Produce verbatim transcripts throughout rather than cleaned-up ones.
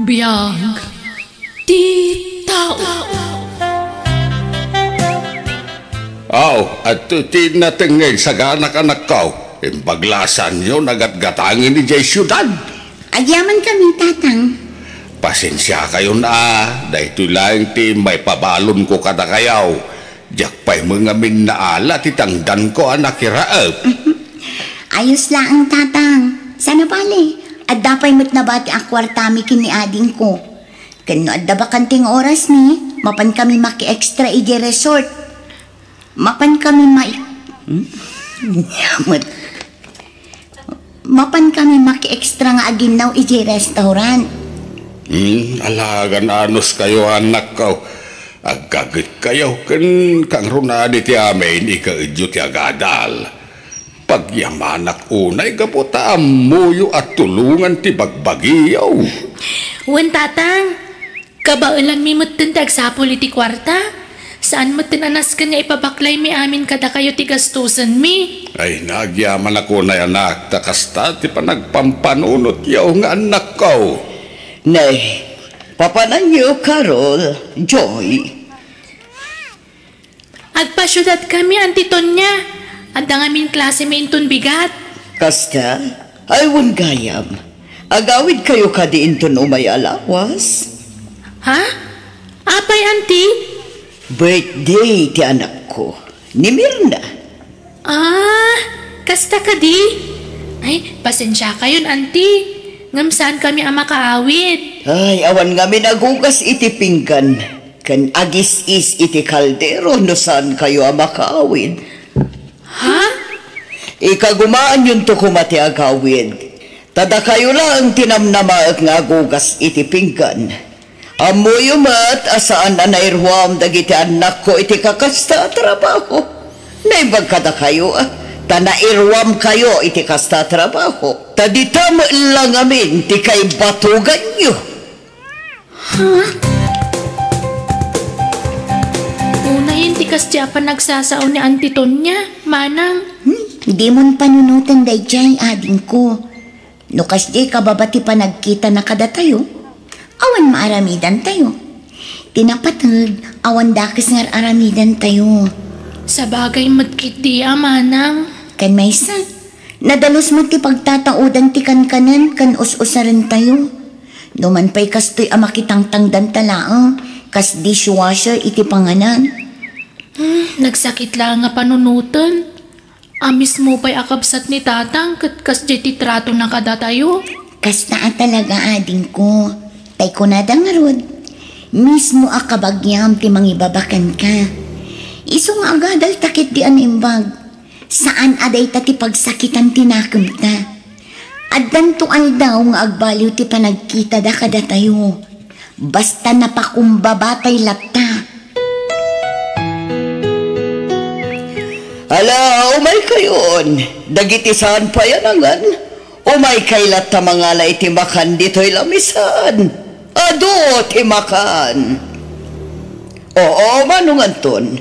Biag ti tao. Aw, adtoy ti natengngeg saganak, anakko. Imbag la a saanyo a gatgatangen idiay siudad. Agyamankami, Tatang. Pasensiakayon a, daytoy laeng ti maipabalonko kadakayo. Diak pay met ngamin naala ti tangdanko a nakiraep. Ayos laeng, Tatang. Saan a bale, adda pay met nabati a kuartami ken ni adingko. Ken no adda bakante nga orasmi, mapankami maki-extra idiay resort. Mapankami mai-, hmm? Met. Mapankami maki-extra nga aginnaw idiay restaurant. Hmm, alagan anuskayo, anakko. Agkagekkayo ken kangrunaan iti amin, ikaedyo ti agadal. Pagyamanak unay gapu ta ammoyo a tulongan ti bagbagiyo. Wen, Tatang. Kabaelanmi metten ti agsapul iti kuarta. Saan metten a nasken nga ipabaklaymi amin kadakayo ti gastusenmi. Ay, nagyaman ako, nay anak, ta kasta ti panagpampanunotyo nga annakko. Nay, papananyo, Carol, Joy. Agpasiudadkami, Auntie Tonia. Adda ngamin klasemi inton bigat. Kasta? Ay, wen gayam. Agawidkayo kadi inton umay a lawas? Ha? Apay, Auntie? Birthday ti anakko, ni Mirna. Ah, kasta kadi? Ay, pasensiakayon, Auntie. Ngem saankami a makaawid. Ay, awan ngamin agugas iti pinggan ken agis-is iti kaldero no saankayo a makaawid. Ha? Ikagumaanyonto koma ti agawid. Ta dakayo laeng ti namnamaek nga agugas iti pinggan. Ammoyo met a saan a nairuam dagiti annakko iti kakasta a trabaho. Naimbag kadakayo, a, ta nairuamkayo iti kasta a trabaho. Ta dita met la ngamin ti kaibatuganyo. Ha? Unayen ti kasdi a panagsasao ni Auntie Tonia, manang. Hmm, dimon panunoten daydiay, adingko. No kasdiay kababa ti panagkitana kadatayo, awan maaramidantayo. Ti napateg, awan dakes nga ar-aramidantayo. Sabagay met ketdi a, manang. Ken maysa, nadalus met ti pagtataodan ti kankanen ken us-usarentayo. No man pay kastoy a makitangtangdanta laeng kas dishwasher iti panganan. Hmm, nagsakit laeng nga panunoten. A mismo pay a kabsat ni Tatang ket kasdiay ti tratona kadatayo. Kasta a talaga, adingko. Tay kunada ngarud, mismo a kabagiam ti mangibabakenka. Isu nga agadalta ketdi a naimbag. Saan a dayta ti pagsakitan ti nakemta. Addanto aldaw nga agbaliw ti panagkitada kadatayo. Basta napakumbaba tay latta. Ala, umaykayon. Dagiti saan pay a nangan, umaykay latta mangala iti makan ditoy lamisan. Adu ti makan. Oo, Manong Anton.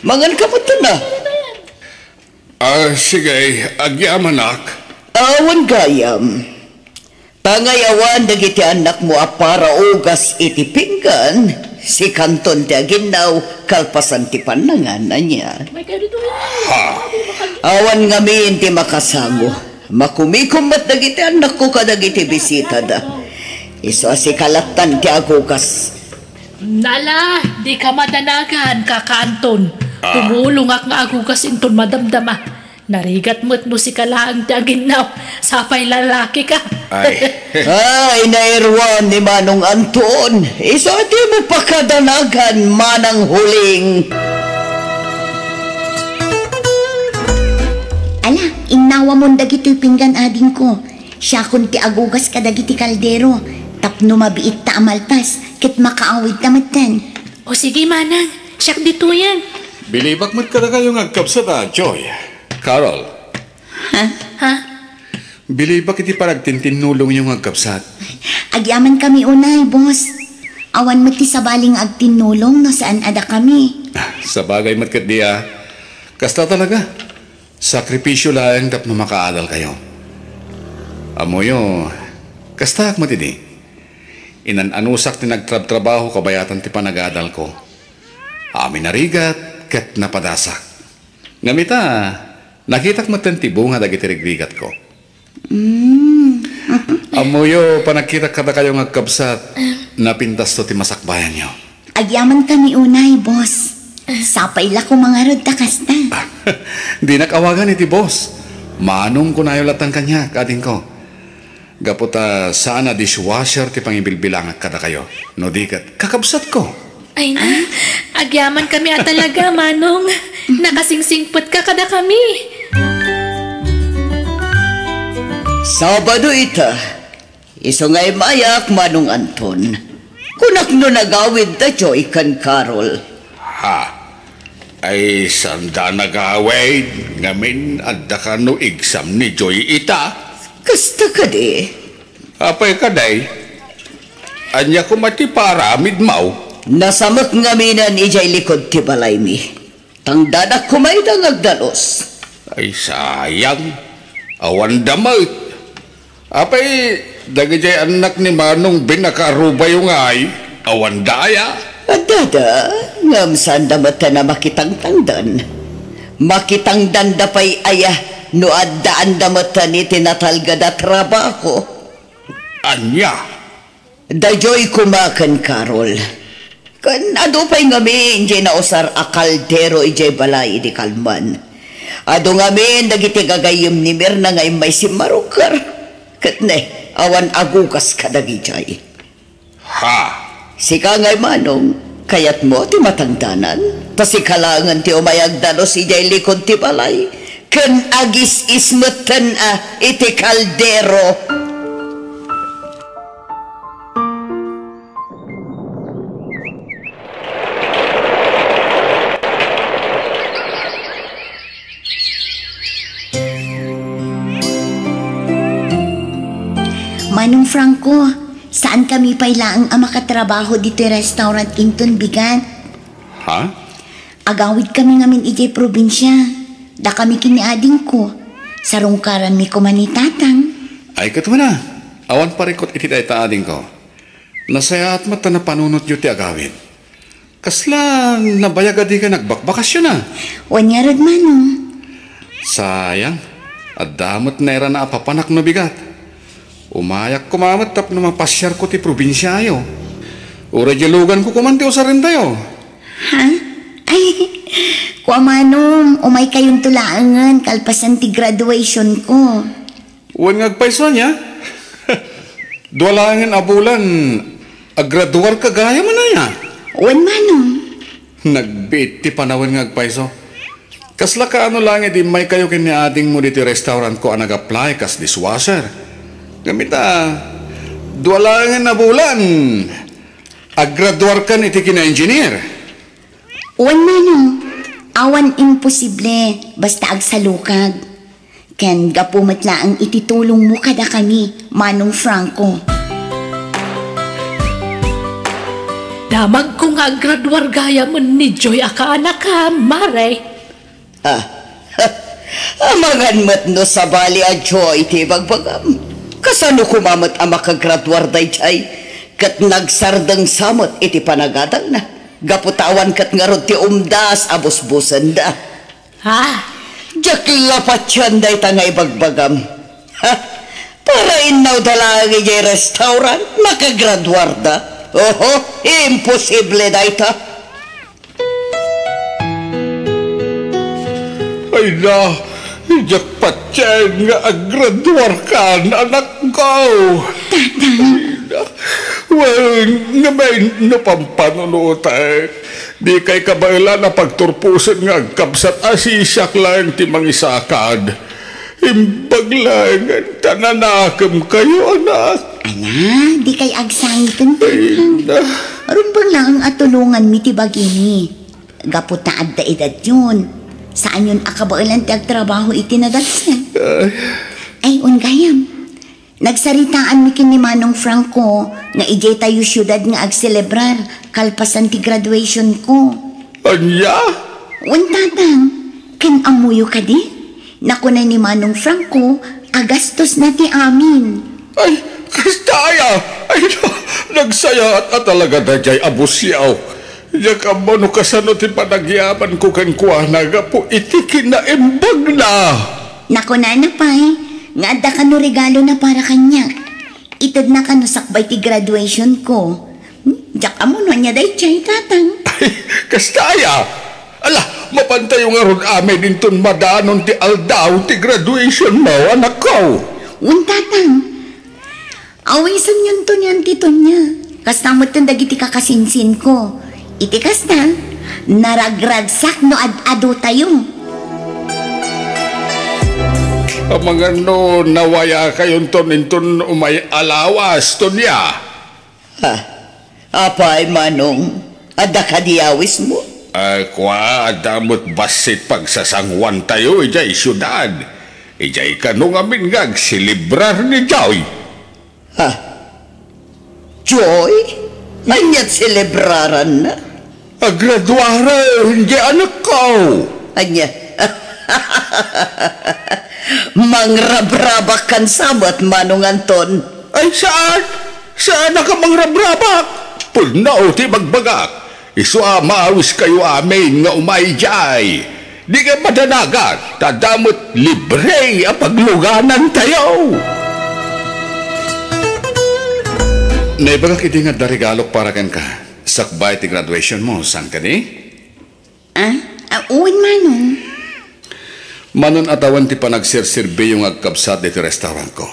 Manganka metten a. Ah, sige, agyamanak. Awan gayam. Pangayawan dagiti annakmo a para ugas iti pinggan, sikanton ti aginnaw kalpasan ti pannangan, ania? Ha? Awan ngamin ti makasango. Makumikom met dagiti annakko kadagiti bisitada. Isu a sika lattan ti agugas. Nala, dika madanagan, Kaka Anton. Ah. Tumulongak nga agugas inton madamdama. Narigat met no sika laeng ti aginnaw, sapay lalakika. Ay. Ay, nairuan ni Manong Anton. Isu a dimo pakadanagan, Manang Huling. Ala, innawamon dagitoy pinggan, adingko. Siakon ti agugas kadagiti kaldero, tapno mabiitta a malpas, ket makaawidta metten. O sige, manang, siak ditoyen. Bilibak met kadakayo nga agkabsat a, Joy. Carol. Ha? Ha? Bilibak iti panagtintinnulongyo nga agkabsat. Agyamankami unay, boss. Awan met ti sabali nga agtinnulong no saan a dakami. Ah, sabagay met ketdi a. Kasta talaga. Sakripisyo laeng tapno makaadalkayo. Ammoyo, kastaak met idi. Inan-anusak ti nagtrabtrabaho kabayatan ti panagadalko. Amin a rigat ket napadasak. Ngem ita, nakitak metten ti bunga dagiti rigrigatko. Mm. Ammoyo, panagkitak kadakayo nga agkabsat, napintasto ti masakbayanyo. Agyamankami unay, boss. Sapay la koma ngarud ta kasta. Dinak awagan iti boss. Manong kunayo latta kaniak, adingko. Gapu ta saan a dishwasher ti pangibilbilangak kadakayo. No di ket, kakabsatko. Ay na, agyamankami a talaga, Manong. Nakasingsingpetka kadakami. Sabado ita, isu nga immayak, Manong Anton. Kunak no nagawid da Joy ken Carol. Ha? Ay, sanda nagawid, ngamin adda kano exam ni Joy ita? Kasta kadi. Apay kadi? Ania koma ti paaramidmo? Nasamek ngaminen idiay likud ti balaymi. Tangdanak koma ida nga agdalus. Ay, sayang. Awanda met. Apay, dagidiay annak ni Manong Ben a kaarubayo ngay, awanda aya? Addada, ngem sanda metten a makitangtangdan. Makitangdanda pay aya no addaanda metten iti natalged a trabaho. Ania? Daytoy koma ken Carol. Ken adu pay ngamin diay nausar a kaldero idiay balay idi kalman. Adu ngamin dagiti gagayyem ni Mirna nga immay simmaruker. Ket ne, awan agugas kadagidiay. Ha? Sika ngay, Manong, kayatmo ti matangdanan? Ta sika laengen ti umay agdalus idiay likud ti balay, ken agis-is metten a iti kaldero. Manong Franco, saankami pay laeng a makatrabaho ditoy restaurant inton bigat. Ha? Agawidkami ngamin idiay probinsia. Dakami ken ni adingko. Sarungkaranmi koma ni Tatang. Ay, ket wen a, awan parikut iti dayta, adingko. Nasayaat met ta napanunotyo ti agawid. Kasla nabayag a dika nagbakbakasyon a? Wen ngarud, Manong. Sayang, adda met nairana a papanak no bigat. Umayak koma met tapno mapasiarko ti probinsiayo. Uray diay luganko koman ti usarentayo. Ha? Ay, kua, Manong, umaykayonto laengen kalpasan ti graduationko. Wen nga agpayso ania? Dua laengen a bulan, agraduarka gayam aya? Wen, Manong. Nagbiit ti panawen nga agpayso. Kasla kaano laeng idi immaykayo ken ni adingmo ditoy restaurantko a nag-apply kas dishwasher? Ngem ita, dua laengen a bulan, agraduarkan iti kina-engineer. Wen, Manong, awan imposible basta agsalukag. Ken gapu met laeng iti tulongmo kadakami, Manong Franco. Damagko nga aggraduar gayam ni Joy a kaanakam, Mare. Ah, amangan met no sabali a Joy ti ibagbagam. Kasano koma met a makagraduar daydiay? Ket nagsardengsa met iti panagadalna. Gapu ta awan ket ngarud ti umdas a busbusenda. Ha? Diak la patien dayta nga ibagbagam. Ha? Para innawda laeng idiay restaurant, nakagraduarda. Oho, imposible dayta. Ay na, diak patien nga agraduarkan, anakko. Tatang. Ay na. Wen, ngamin no pampanunotek, dikay kabaelan a pagturposen nga agkabsat a siak laeng ti mangisakad. Imbag laengen ta nanakemkayo, anak. Ana, dikay agsangiten, Tatang. Ay na. Rumbeng laeng a tulonganmi ti bagimi. Gapu ta adda edadyon, saanyon a kabaelan ti agtrabaho iti nadagsen. Ay. Ay, wen gayam. Nagsaritaanmi ken ni Manong Franco nga idiay tayo siudad nga agselebrar kalpasan ti graduationko. Ania? Wen, Tatang, ken ammoyo kadi? Nakuna ni Manong Franco a gastosna ti amin. Ay, kasta aya? Ay, no, Agsayaat a talaga daydiay a busiaw. Diak ammo no kasano ti panagyamanko kenkuana gapu iti kinaimbagna. Nakunana pay nga adda kano regalona para kaniak. Itedna kano sakbay ti graduationko. Hmm, diak ammo no ania daydiay, Tatang. Ay, kasta aya? Ala, mapantayo ngarud amin inton madanon ti aldaw ti graduationmo, anakko. Wen, Tatang. Awisenyon to ni Auntie Tonia. Kasta metten dagiti kakasinsinko. Iti kasta, naragragsak no ad-adu tayo. Amangan no nawayakayonton inton umay a lawas, Tonia. Ha? Apay, Manong? Adda kadi awismo? Ah, kua, adda met bassit pagsasanguantayo idiay siudad. Idiay kano ngamin nga agselebrar ni Joy. Ha? Joy? Ania't selebraranna? Agraduaren, di anakko. Ania? Mangrabrabak kan samet, Manong Anton. Ay, saan? Saan a ka mangrabrabak? Pudno ti bagbagak. Isu a maawiskayo amin nga umay idiay. Dika madanagan, ta adda met libre a pagluganantayo. Naibagak idi nga adda regalok para kenka. Sakbay ti graduationmo, saan kadi? Ah? Ah, wen, Manong. Manon a tawen ti panagserserbiyo nga agkabsat ditoy restaurantko.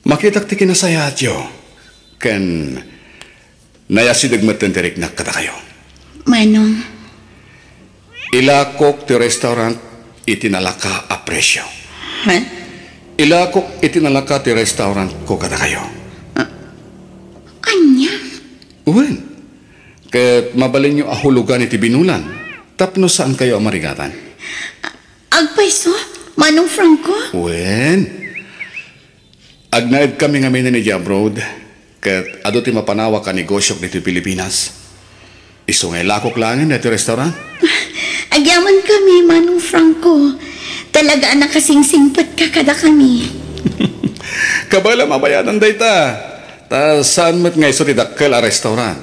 Makitak ti kinasayaatyo, ken nayasideg metten ti riknak kadakayo. Manong. Ilakok ti restaurant iti nalaka a presio. Ha? Ilakok iti nalaka ti restaurantko kadakayo. Ah, ania? Wen, ket mabalinyo a hulugan iti binulan tapno saankayo a marigatan. Agpayso, Manong Franco? Wen, agnaedkami ngamin idiay abroad, ket adu ti mapanawak a negosiok ditoy Pilipinas. Isu nga ilakok laengen daytoy restaurant. Agyamankami, Manong Franco. Talaga a nakasingsingpetka kadakami. Kabaelam a bayadan dayta. Ta saan met nga isu ti dakkel a restaurant.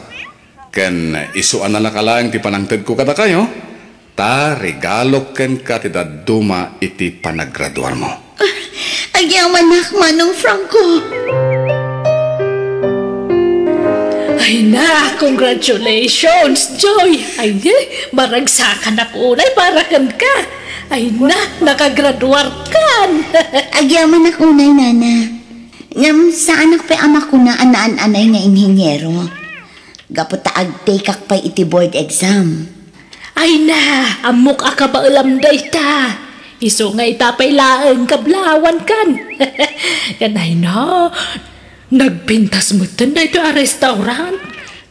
Ken isu a nalaka laeng ti panangtedko kadakayo, ta regalok kenka ti dadduma iti panagraduarmo. Agyamanak, Manong Franco. Ay na, congratulations, Joy! Ay, eh, maragsakanak unay para kenka. Ay na, nakagraduarkan. Agyamanak unay, Nana. Ngem saanak pay a makuna a naan-anay nga inhiniero. Gapu ta agtekak pay iti board exam. Ay na, ammok a kabaelam dayta. Isu nga ita pay laeng kablawankan. Ken ay na, nagpintas metten daytoy a restaurant.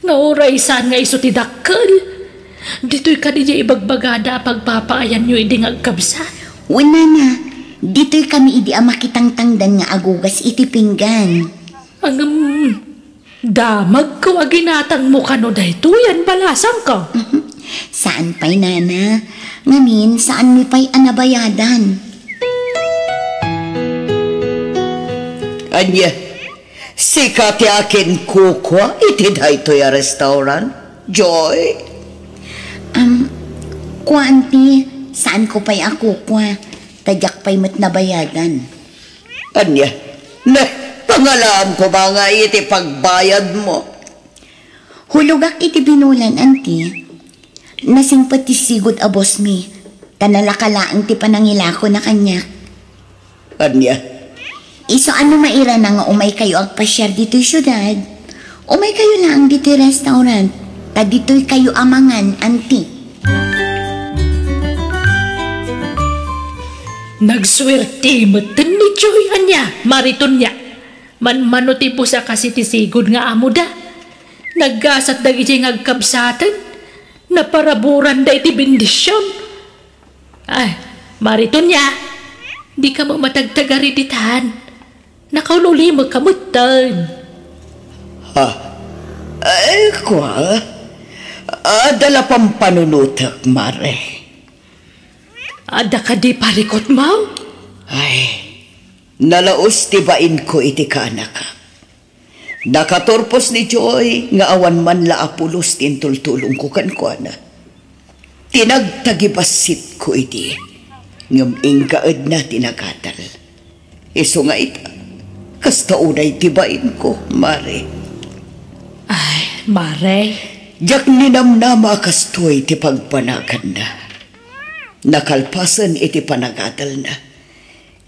Nga uray saan nga isu ti dakkel. Ditoy kadi diay ibagbagada a pagpapaayanyo idi nga agkabsat? Wen, Nana, ditoy kami idi a makitangtangdan nga agugas iti pinggan. Ngem, damagko a ginatangmo kano daytoy a balasangko. Saan pay, Nana. Ngamin, saanmi pay a nabayadan. Ania, sika ti akinkukua iti daytoy a restaurant, Joy? Am, kua, Auntie, saanko pay a kukua, ta diak pay met nabayadan. Ania? Ne, pangalaam koma nga iti pagbayadmo. Hulogak iti binulan, Auntie. Nasingpet ti sigud a bossmi, ta nalaka laeng ti panangilakona kaniak. Ania? Isu a no mairana nga umaykayo agpasiar ditoy siudad, umaykayo laeng ditoy restaurant, ta ditoykayo a mangan, Auntie. Nagsuerte metten ni Joy ania, Mari Tonia. Manmano ti busa kasi ti sigud nga amoda. Naggasat dagiti nga agkabsaten. Naparaburanda iti bendision. Ay, Mari Tonia, dika met matagtagari ditan. Nakaul-ulimekka metten. Ha? Ay, kua. Adda la pampanunotek, Mare. Adda kadi parikutmo? Ay, nalaus ti bainko iti kaanakak. Nakaturpos ni Joy nga awan man la a pulos ti intultulongko kenkuana. Tinagtagibassitko idi, ngem inggaedna ti nagadal. Isu nga ita, kasta unay ti bainko, Mare. Ay, Mare. Diak ninamnama a kastoy ti pagbanaganna. Nakalpasen iti panagadalna,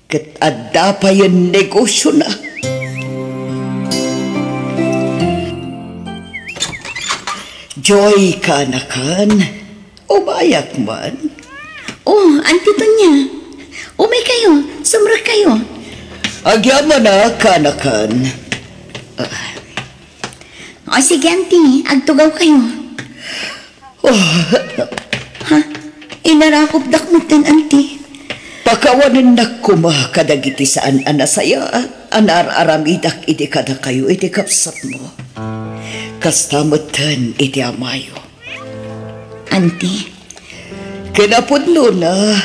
ket adda payen negosiona. Joy, kaanakan, umayak man. Oh, Auntie Tonia, umay kayo, sumrek kayo. Agyaman a, kaanakan. Ah. O sige, Auntie, agtugaw kayo. Oh. Ha? Inarakopdak metten, Auntie. Pakawanennak koma kadagiti saan a nasayaat a naar-aramidak idi kadakayo iti kabsatmo. Kasta metten iti amayo. Auntie. Kinapudnona,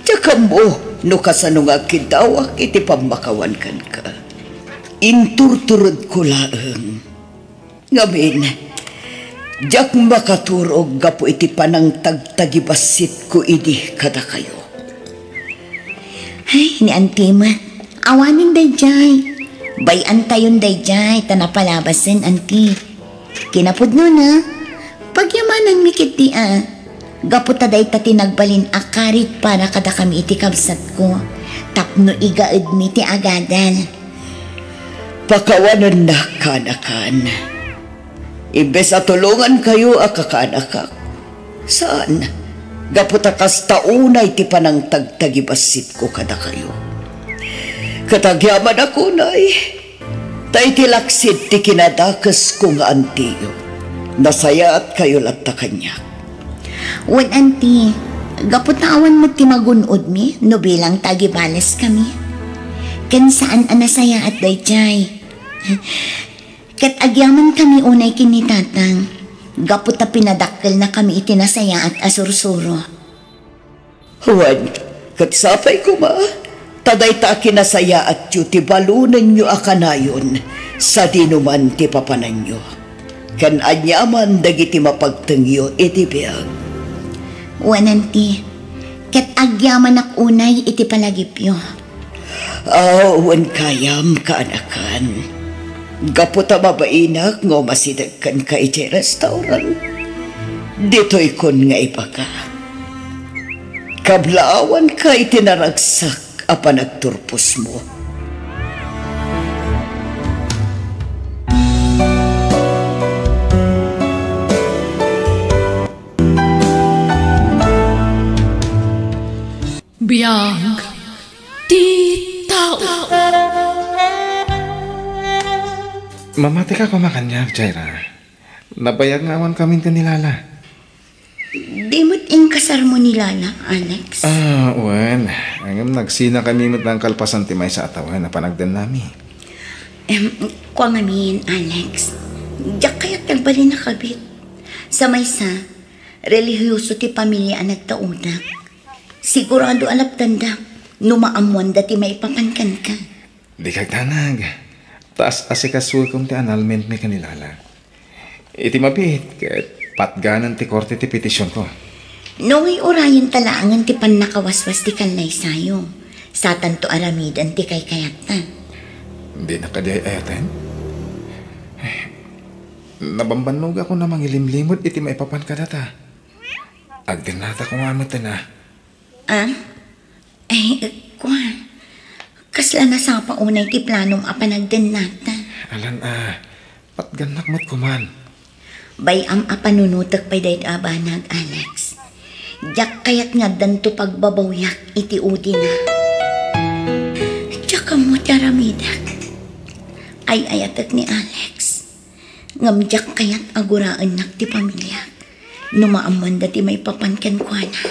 diak ammo no kasano nga agkiddawak iti pammakawan kenka. Inturturedko laeng. Ngamin, diak makaturog gapu iti panangtagtagibassitko idi kadakayo. Ay, ni Auntie met, awanen daydiay. Bay-antayon daydiay, ta napalabasen, Auntie. Kinapudnona, pagyamananmi ketdi a. Gapu ta dayta ti nagbalin a karit para kadakami iti kabsatko, tapno igaedmi ti agadal. Pakawanennak, kaanakan. Imbes a tulongankayo a kakaanakak, saan, gapu ta kasta unay ti panangtagtagibassitko kadakayo. Ket agyamanak unay, ta iti laksid ti kinadakesko nga antiyo, nasayaatkayo latta kaniak. Wen, Auntie, gapu ta awan met ti magun-odmi no bilang ta agibaleskami. Ken saan a nasayaat daydiay. Ket agyamankami unay ken ni Tatang, gapu ta pinadakkelnakami iti nasayaat a sursuro. Wen, ket sapay koma, ta dayta a kinasayaatyo ti balonenyo a kanayon sadino man ti papananyo, ken aniaman dagiti mapagtengyo iti biag. Wen, Auntie, ket agyamanak unay iti palagipyo. Aw, wen kayam, kaanakan. Gapu ta mabainak nga umasideg kenka idiay restaurant, ditoykon nga ibaga, kablaawanka iti naragsak a panagturposmo. Biag ti tao. Mamatika koma kaniak, Jaira. Nabayag nga awan kamin ken ni Lala. Di met inkasarmo ni Lala, Alex? Ah, wen. Ngem nagsinakami met nangkalpasan ti maysa a tawen a panagdennami. Em, kua ngamin, Alex. Diak kayat nagbalin a kabit. Sa maysa, relihiyoso ti pamilia a nagtaudak. Sigurado a lapdandak no maammoanda ti maipapan kenka. Dika agdanag. Ta as-asikasokom ti annulment-mi ken ni Lala. Iti mabiit, ket patganen ti korte ti petisionko. No uray-urayen ta laengen ti pannakawaswas ti kallaysayo, satanto aramiden ti kaykayatta. Dina kadi ay-ayaten? Nabambannogakon a mangilimlimod iti maipapan kadata. Agdennatak koma metten a. Ah? Eh, kua, kasla nasapa unay ti planom a panagdennata? Alan a, patgannak met koman. Bay-am a panunotek pay dayta a banag, Alex. Diak kayat nga addanto pagbabawyak iti udina. Diak ammo ti aramidek. Ay-ayatek ni Alex. Ngem diak kayat a guraennak ti pamiliak no maammoanda ti maipapan kenkuana.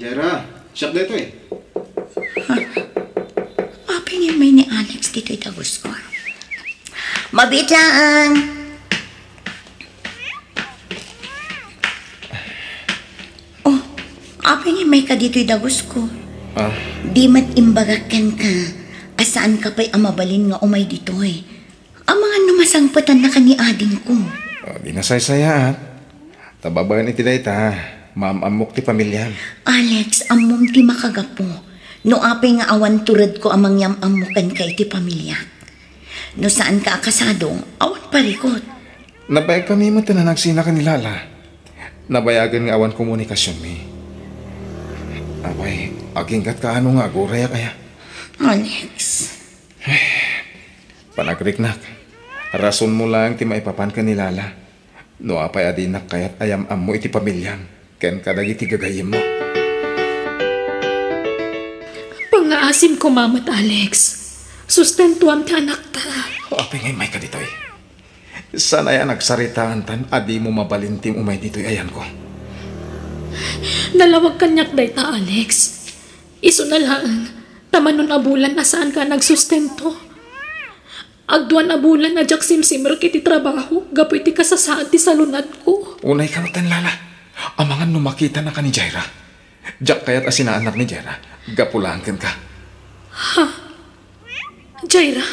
Jera, siak daytoy. Ha? Apay nga immay ni Alex ditoy dagusko? Mabiit laeng. Oh, apay nga immayka ditoy dagusko? Ah. Di met imbagak kenka a saanka pay a mabalin nga umay ditoy. Masangpetanna ken ni adingko. Ah, di nasaysayaat. Ta babaen iti dayta, maam-ammok ti pamiliam. Alex, ammom ti makagapu. No apay nga awan turedko a mangyam-ammo kenka iti pamiliak. No saanka a kasado, awan parikot. Nabayag kami met ta nagsinaka ni Lala. Nabayagen nga awan komunikasionmi. Apay, aginggatka ano nga agurayak aya? Alex. Panagriknak. Rasonmo laeng ti maipapan ken ni Lala. No apay a dinak kayat a yam-ammo iti pamiliam ken kadagiti gagayyemmo. Pangngaasim koma met, Alex. Sustentuam ti anakta. Apay nga immayka ditoy? Saan aya a nagsaritaantan a dimo mabalin ti umay ditoy ayanko? Nalawag kaniak dayta, Alex. Isuna laeng, ta manon a bulan a saanka a nagsustento. Agduan a bulan a diak simsimrek iti trabaho gapu iti kasasaad ti salunadko. Unay kano ten, Lala. Amangan no makitanaka ni Jaira. Diak kayat a sinaanak ni Jaira. Gapu laeng kenka. Ha? Jaira?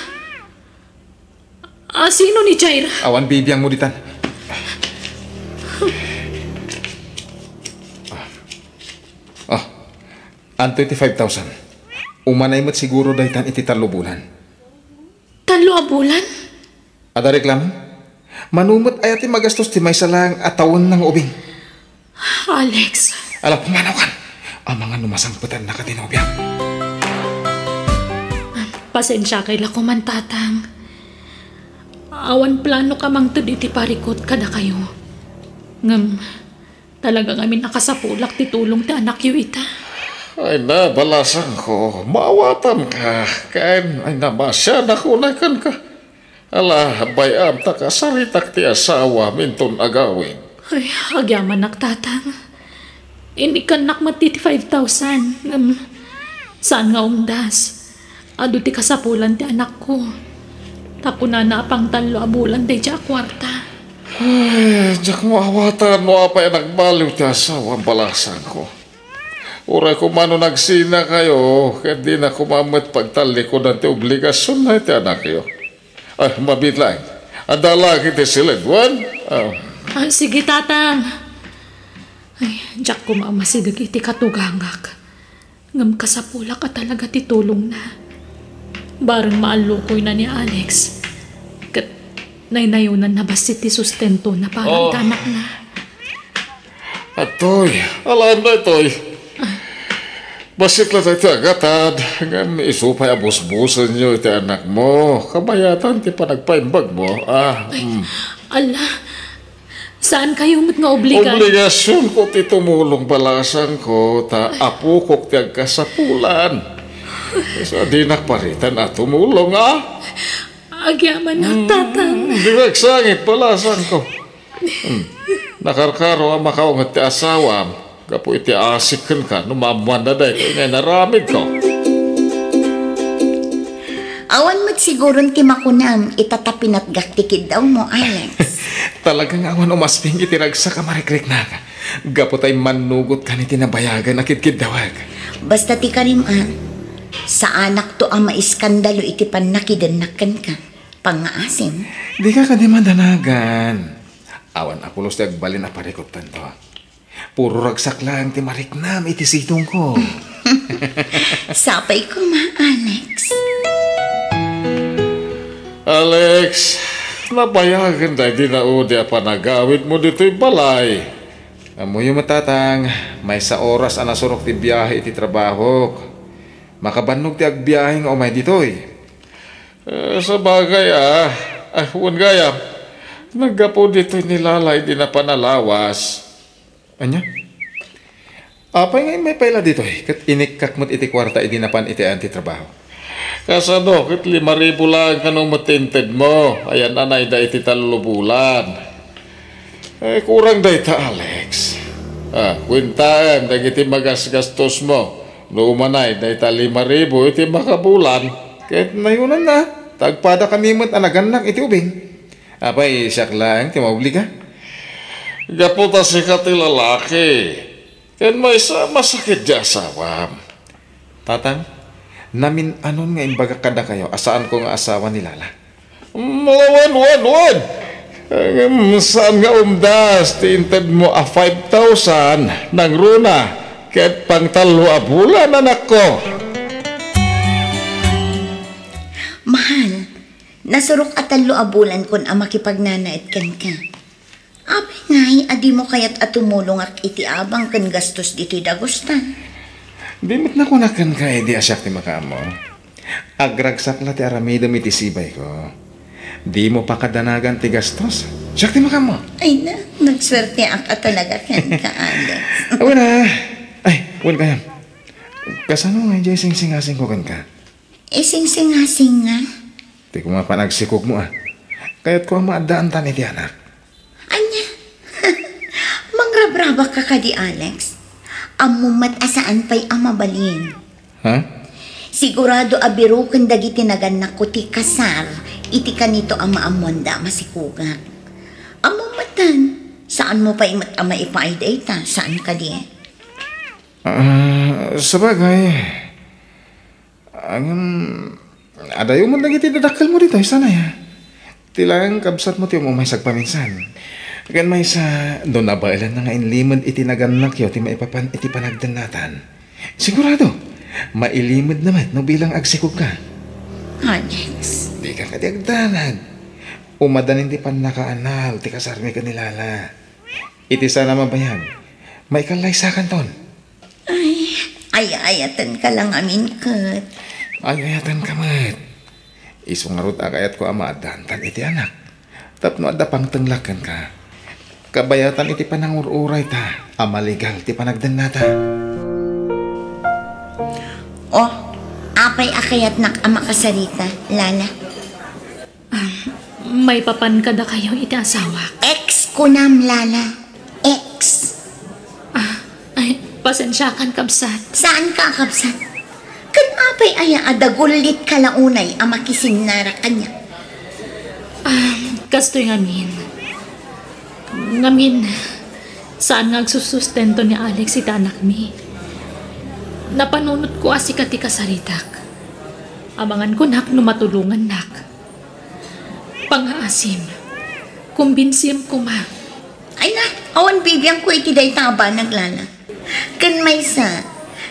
A, sino ni Jaira? Awan bibiangmo ditan. Ah. Ah. Anto iti five thousand? Umanay met siguro daytan iti tallo bulan. Tallo a bulan? Adda reklamo? Mano met aya ti magastos ti maysa laeng a tawenna nga ubing? Alex. Ala, pumanaw kan. Amangan no masangpetanna ka ti nobiam. Pasensiakay la koman, Tatang. Awan planok a mangted iti parikut kadakayo. Ngem, talaga ngamin a kasapulak ti tulong ti anakyo ita. Ay na, balasangko, maawatanka. Ken, ay na, masianak unay kenka. Ala, bay-am ta kasaritak ti asawam inton agawid. Ay, agyamanak, Tatang. Inikkannak met ti five thousand, ngem saan nga umdas. Adu ti kasapulan ti anakko. Ta kunana a pangtallo a bulan daydiay a kuarta. Ay, diak maawatan no apay a nagbaliw ti asawam, balasangko. Uray koma no nagsinakayo, ket dina koma met pagtallikudan ti obligasionna iti anakyo. Ay, mabiit laeng. Adda la iti siledwan? Ah. Ah, sige, Tatang. Ay, diak koma a masideg iti katugangak. Ngem kasapulak a talaga ti tulongna. Bareng maallukoyna ni Alex. Ket naynayonanna bassit ti sustentona para Oh. iti anakna. Atoy, alam na itoy. Bassit la tayo ti agatad, ngem isu pay a busbusenyo iti anakmo, kabayatan ti panagpaimbagmo. Ah, mm. Ala, saan kayo met nga obligan? Obligasyonko ti tumulong, balasangko, ta apokok ti agkasapulan. Sa dinak paritan a tumulong, ah? Agyamanak, Tatang. Mm, di agsangit, balasangko. Hmm. Nakarkaro a makaunget ti asawam gapu iti asik kenka no maammoanna daytoy nga inaramidko. Awan met siguron ti makunam ita ta pinatgak ti kiddawmo, Alex. Talaga nga awan umasping iti ragsak a marikriknak gapu ta immannugot kan iti nabayagan a kidkiddawek. Basta ti karim-, ah, saanakto a maiskandalo iti pannakidennak kenka. Pangngaasim. Dika kadi madanagan. Awan a pulos ti agbalin a parikuttanto. Puro ragsak laeng ti mariknam iti sidongko. Sapay koma, Alex. Alex, nabayagen daydi naudi a panagawidmo ditoy balay. Ammoyo met, Tatang, maysa oras a nasurok ti biahe iti trabahok. Makabannog ti agbiahe nga umay ditoy. Eh, sabagay, ah. Ah, wen gayam. Naggapu ditoy ni Lala idi napan a lawas. Ania? Apay nga immay pay la ditoy? Ket inikkak met iti kuarta idi napan iti ayan ti trabaho. Kasano ket lima ribu laeng kano met ti intedmo? Ayan-anayda iti tallo bulan. Eh, kurang dayta, Alex. Ah, kuentaem dagiti magasgastosmo. No umanay dayta lima ribu iti makabulan, ket nayonanna, ta agpada kami met a nagannak iti ubing. Apay, siak laeng ti maobliga? Gapu ta sika ti lalaki, ken maysa a masakit ti asawam. Tatang, namin-anon nga imbagak kadakayo a saanko nga asawa ni Lala. Wen, wen, wen! Ngem saan nga umdas ti intedmo a five thousand nangruna ket pangtallo a bulan, anakko? Mahal, nasurok a tallo a bulankon a makipagnanaet kenka. Apay ngay a dimo kayat a tumulongak iti abang ken gastos ditoy dagusta? Di met nakunak kenka idi a siak ti makaammo. Agragsak la ti aramidem iti sibayko. Dimo pakadanagan ti gastos. Siak ti makaammo. Ay na, nagsuerteak a talaga kenka, Alex. Wen a. Ay, wen kayam. Kasano nga idiay singsingasingko kenka? Isingsingasing nga? Ti kumapan agsikogmo a. Kayatko a maaddaantan iti anak. Ania? Mangrabrabak ka kadi, Alex? Ammom met a saan pay a mabalin. Ha? Sigurado a biroken dagiti nagannakko ti kasar iti kanito a maammoanda a masikogak. Ammom metten, saanmo pay met a maipaay dayta, saan kadi? Ah, sabagay, ngem, adayo met dagiti dadakkelmo ditoy, saan aya? Ti laeng kabsatmo ti um-umay sagpaminsan. Ken maysa, no nabaelanna nga inlimed iti nagannakyo ti maipapan iti panagdennatan, sigurado, mailimedna met no bilang agsikogka. Alex. Dika kadi agdanag. Umadanin ti pannakaanal ti kasarmi ken ni Lala. Iti saan a mabayag, maikallaysakanton. Ay, ay-ayatenka la ngamin ket. Ay-ayatenka met. Isu ngarud a kayatko a maaddaantan iti anak. Tapno adda pangtenglak kenka. Kabayatan iti panangur-urayta a maligal ti panagdennata. Oh, apay a kayatnak a makasarita, Lala? Ah, maipapan kadakayo iti asawak. Ex kunam, Lala. Ex. Ah, ay, pasensiakan, kabsat. Saanka a kabsat? Ken apay aya a dagullitka la unay a makisinnara kaniak? Ah, kastoy ngamin. Ngamin, saan nga agsusustento ni Alex iti anakmi. Napanunotko a sika ti kasaritak. Amangan kunak no matulongannak. Pangaasim, kumbinsim koma. Ay na, awan bibiangko iti dayta a banag, Lala. Ken maysa,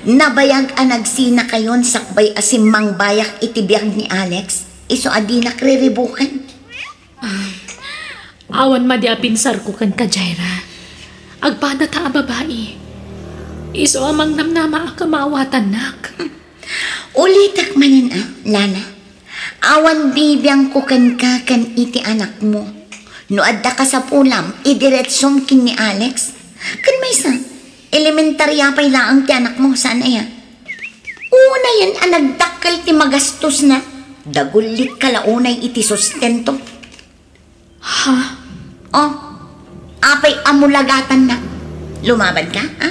nabayag a nagsinakayon sakbay a simmangbayak iti biag ni Alex, isu a dinak riribukan. Ah, awan madi a pinsarko kenka, Jaira. Agpadata a babai. Isu a mangnamnamaak a maawatannak. Ulitek manen a, Lala. Awan bibiangko kenka ken iti anakmo. No adda kasapulam, idiretsom ken ni Alex. Ken maysa, elementaria pay laeng ti anakmo, saan aya? Unayen a nagdakkel ti magastosna, dagullitka la unay iti sustento. Ha? Oh, apay a mulagatanna? Lumabanka, ha?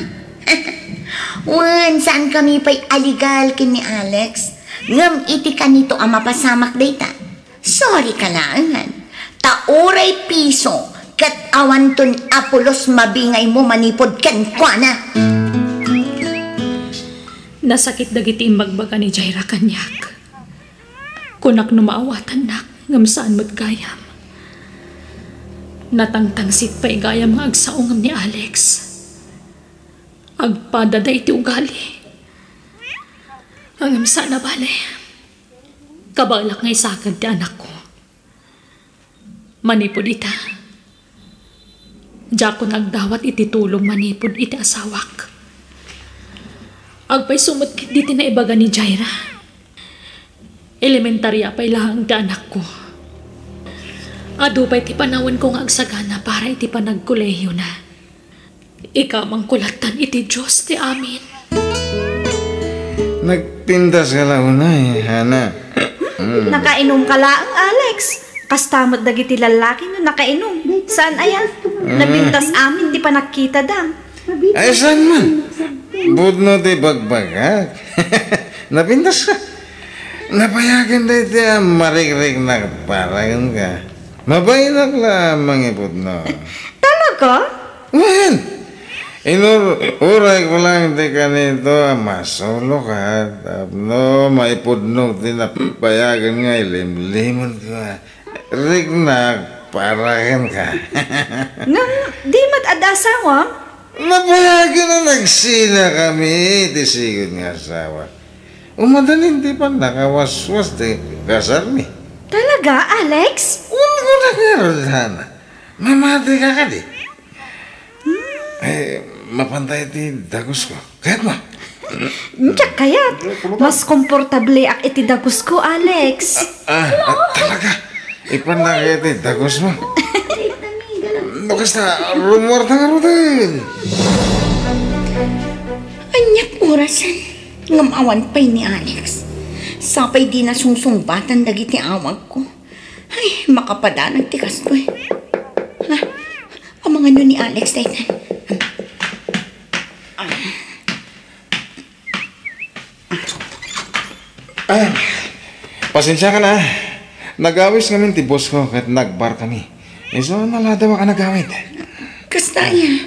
Wen, saankami pay a legal ken ni Alex. Ngem iti kanito a mapasamak dayta, sorry ka laengen. Ta uray piso, ket awanton a pulos mabingaymo manipud kenkuana. Nasakit dagiti imbagbaga ni Jaira kaniak. Kunak no maawatannak, ngem saan met gayam. Natangtangsit pay gayam nga agsao ngem ni Alex. Agpadada iti ugali. Ngem saan a bale. Kabaelak nga isaked ti anakko. Manipud ita, diakon agdawat iti tulong manipud iti asawak. Agpayso met ketdi ti naibaga ni Jaira. Elementaria pay laeng ti anakko. Adu pay ti panawenko nga agsagana para iti panagkolehiyona. Ikamangko lattan iti Dios ti amin. Nagpintas ka la unay, Hana. Mm. Nakainom ka laeng, Alex. Kasta met dagiti lallaki no nakainom. Saan aya? Mm. Napintas amin ti panagkitada. Ay, saan man? Pudno ti bagbagak. Napintas ka. Napayagan daytoy a marikriknak para kenka. Mabainak la a mangipudno. Talaga? Wen, inur-, urayko lang ti kanito a masuloka tapno maipudnok ti napayagan nga ilimlimenko. Riknak, para kenka. Ngem, di met adda asawam? Napayagen a nagsinakami ti sigud nga asawa. Umadanin ti pannakawaswas ti kasarmi. Talaga, Alex? Wen, kuna ngarud, Hana. Mamatika kadi? Eh, mapantay ti dagusko. Kayatmo? Diak kayat. Mas komportableak iti dagusko, Alex. Ah, ah, talaga? Ipannak iti dagusmo. No kasta, rumuarta ngaruden. Aniak orasen, ngem awan pay ni Alex. Sapay dina sungsungbatan dagiti awagko. Ay, makapadanag ti kastoy. Ha? Amangan no ni Alex daytan. Ah, pasensiakan a. Nagawis ngamin ti boss ko ket nagbarkami. Isu, naladawak a nagawid. Kasta aya.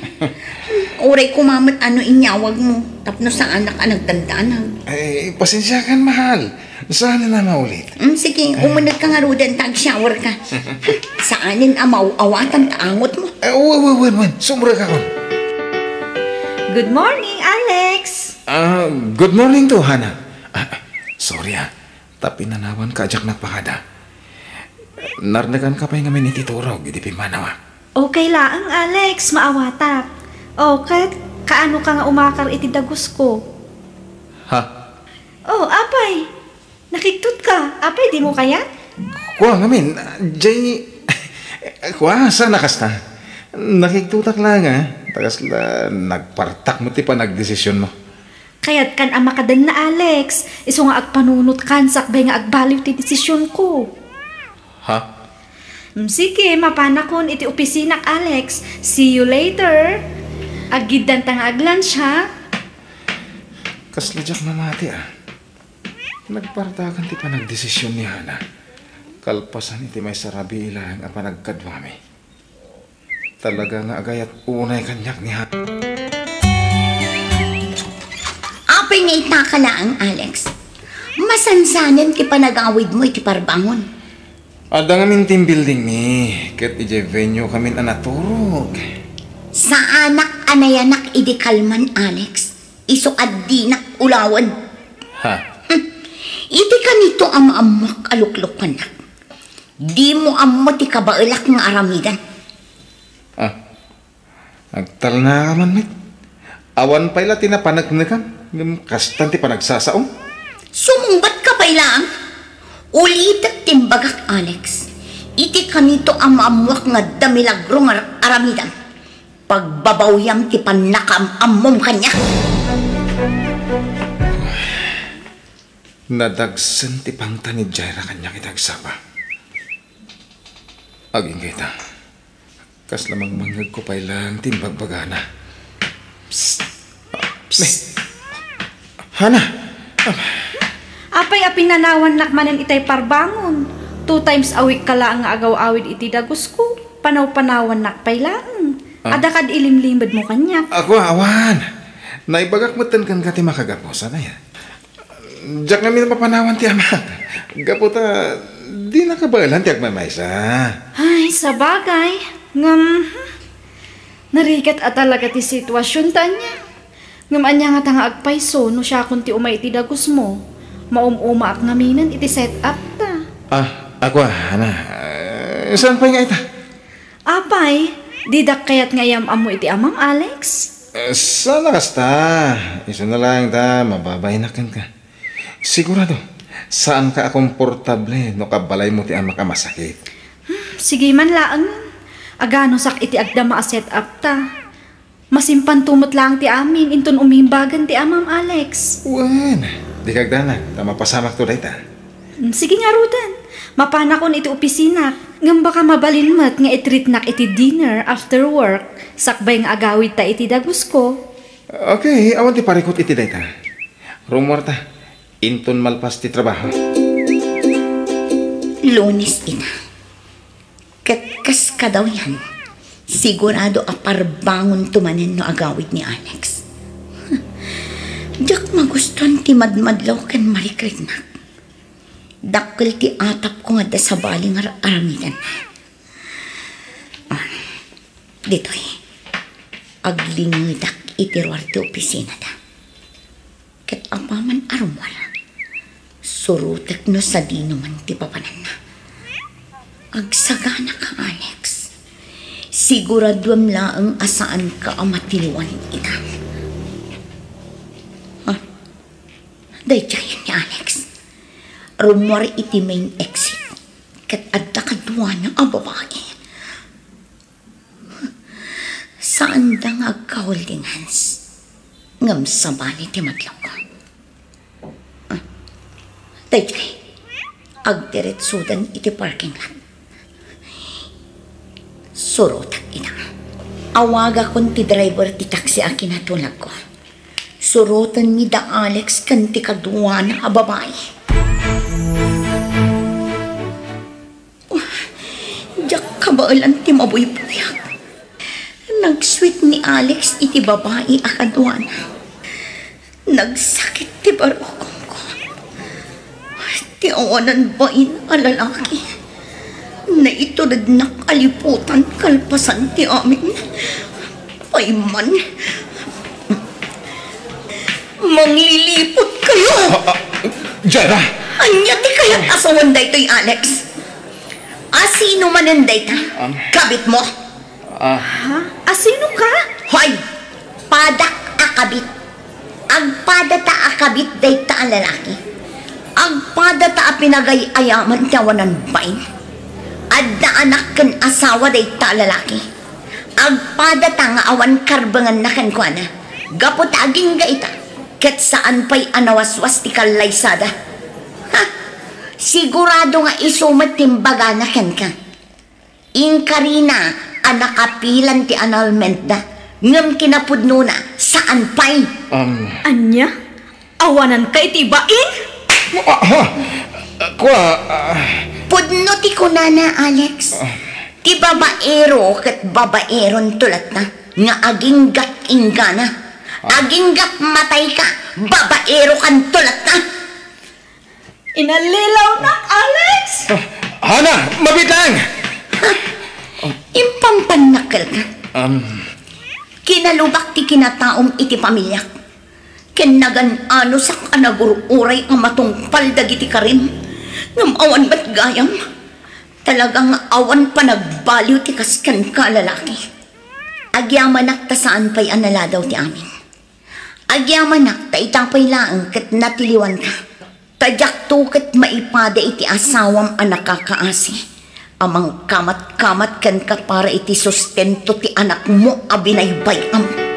Uray koma met no inyawagmo tapno saanak a nagdandanag. Ay, pasensiakan, mahal. Saan na maulit? Mm, sige, umunegka ngaruden ta ag-shower ka. Saanen a maaw-awatan ta angotmo. Eh, wen, wen, wen, wen. Sumrekakon. Good morning, Alex. Ah, good morning to, Hana. Ah, sorry, ah. Ta pinanawanka a diak nagpakada. Narnekanka pay ngamin iti turog idi pimmanawak. Okay laeng, Alex. Maawatak. O, ket kaanoka nga umakar iti dagusko? Ha? O, apay? Nakigtotka. Apay, dimo kayat? Kua ngamin, jay, kua, saan a kasta? Nakigtotak laeng, ah. Ta kasla nagpartak met ti panagdesisionmo. Kayatkan a makadenna, Alex. Isu nga agpanunotkan sakbay nga agbaliw ti desisionko. Ha? Mm, sige, mapanakon iti opisinak, Alex. See you later. Aggiddanta nga ag-lunch, ha? Kasla diak mamati, ah. Nagpartakan ti panagdesision ni Hana. Kalpasan iti maysa a rabii laeng a panagkaduami. Talaga nga agayat unay kaniak ni Hana. Apay nga itaka laeng, Alex? Masansanen ti panagawidmo iti parbangon. Adda ngamin team building mi, ket idiay venue kamin a naturog. Saanak a nayanak idi kalman, Alex. Isu a dinak ulawen. Ha? Hmm. Iti kanito a maammoak a luklukannak. Dimo ammo ti kabaelak nga aramidan. Ah, agtalnaka man met. Awan pay la ti napaneknekam, ngem kastan ti panagsasaom. Sumungbatka pay laeng. Ulitek ti imbagak, Alex. Iti kanito a maammoak nga adda milagro nga ar-, aramidam. Pagbabawyam ti pannakaam-ammom kaniak. Nadagsen ti pangtan ni Jaira kaniak iti agsapa. Agingga ita. Kasla mangmangngegko pay laeng ti imbagbagana. Psst! Psst! Hana! Apay a pinanawannak manen itay parbangon? Two times a week ka laeng nga agaw-awid iti dagusko. Panaw-panawannak pay laeng. Ah? Adda kad ilimlimedmo kaniak. Ako, awan. Naibagak metten kenka ti makagapu. Saan aya? Diak ngamin mapanawan ti amak. Gapu ta, dina kabaelan ti agmaymaysa. Ay, sabagay. Ngem, hmm, narigat a talaga ti situasion ta ania. Ngem ania ngata nga agpayso no siakon ti umay iti dagusmo? Maum-umaak ngaminen iti set-up ta. Ah, ako, Hana. Eh, saan pay nga ita? Apay, didak kayat nga iyam-ammo iti amam, Alex? Eh, saan a kasta? Isuna laeng ta, mababainak kenka. Sigurado, saanka a komportable no kabalaymo ti amak a masakit. Hmm, sige man laeng. Aganusak iti agdama a set-up ta. Masimpanto met laeng ti amin inton umimbagan ti amam, Alex. Wen, dika agdanag, ta mapasamakto dayta. Mm, sige ngaruden. Mapanakon iti opisinak. Ngem baka mabalin met nga i-treatnak iti dinner after work, sakbay nga agawidta iti dagusko. Okay, awan ti parikut iti dayta. Rumuarta, inton malpas ti trabaho. Lunes ita. Ket kas kadawyan, sigurado a parbangonto manen no agawid ni Alex. Diak magustuan ti madmadlaw ken marikriknak. Dakkel ti atapko nga adda sabali nga ar-, aramiden. Ah, ditoy, aglingedak iti ruar ti opisinada. Ket apaman a rummuar, surotek no sadinoman ti papananna. Agsaganaka, Alex. Siguraduem laeng a saanka a matiliwan ita. Ah, daydiayen ni Alex. Rummuar iti main exit. Ket adda kaduana a babai. Saanda nga agka-holding hands. Ngem sabali ti madlawko. Ah, daydiay. Agdiretsodan iti parking lot. Surotek ida. Awagakon ti driver ti taxi a kinatulagko. Surotenmi da Alex ken ti kaduana a babai. Diak kabaelan ti mabuybuyak. Nag-sweet ni Alex iti babai a kaduana. Nagsakit ti barukongko. Ti awanan bain a lalaki. Naiturednak a liputan kalpasan ti amin. Payman. Mangliliput kayo! Ah, ah, Jana! Ania ti kayat a sawen daytoy, Alex? Asino manen dayta? Um, Kabit mo? Ah. Ha? Asino ka? Hoy! Padak a kabit. Agpadata a kabit dayta a lalaki. Agpadata a pinagay-ayaman ti awanan bain. Adda anak ken asawa dayta a lalaki. Agpadata nga awan karbenganna kenkuana, gapu ta agingga ita, ket saan pay a nawaswas ti kallaysada. Ha! Sigurado nga isu met ti imbagana kenka. Inkarina a nakapilan ti annulmentda, ngem kinapudnona, saan pay. Um. Ania? Awananka iti bain? Ah, ha? Kua, ah. Pudno ti kunana, Alex. Ah. Ti babaero ket babaeronto latta nga aginggat inggana. Ah. Aginggat matayka, babaerokanto latta. Inallilawnak, Alex! Ah, Hana, mabiit lang! Ha? Impampannakkelka. Um. Kinalubak ti kinataom iti pamiliak. Ken nagan-anosak a nagur-uray a matungpal dagiti karim, ngem awan met gayam. Talaga nga awan panagbaliw ti kas kenka a lalaki. Agyamanak ta saan pay a naladaw ti amin. Agyamanak ta ita pay laeng ket natiliwanka. Ta diakto ket maipada iti asawam a nakakaasi a mangkamatkamat kenka para iti sustento ti anakmo a binaybay-am.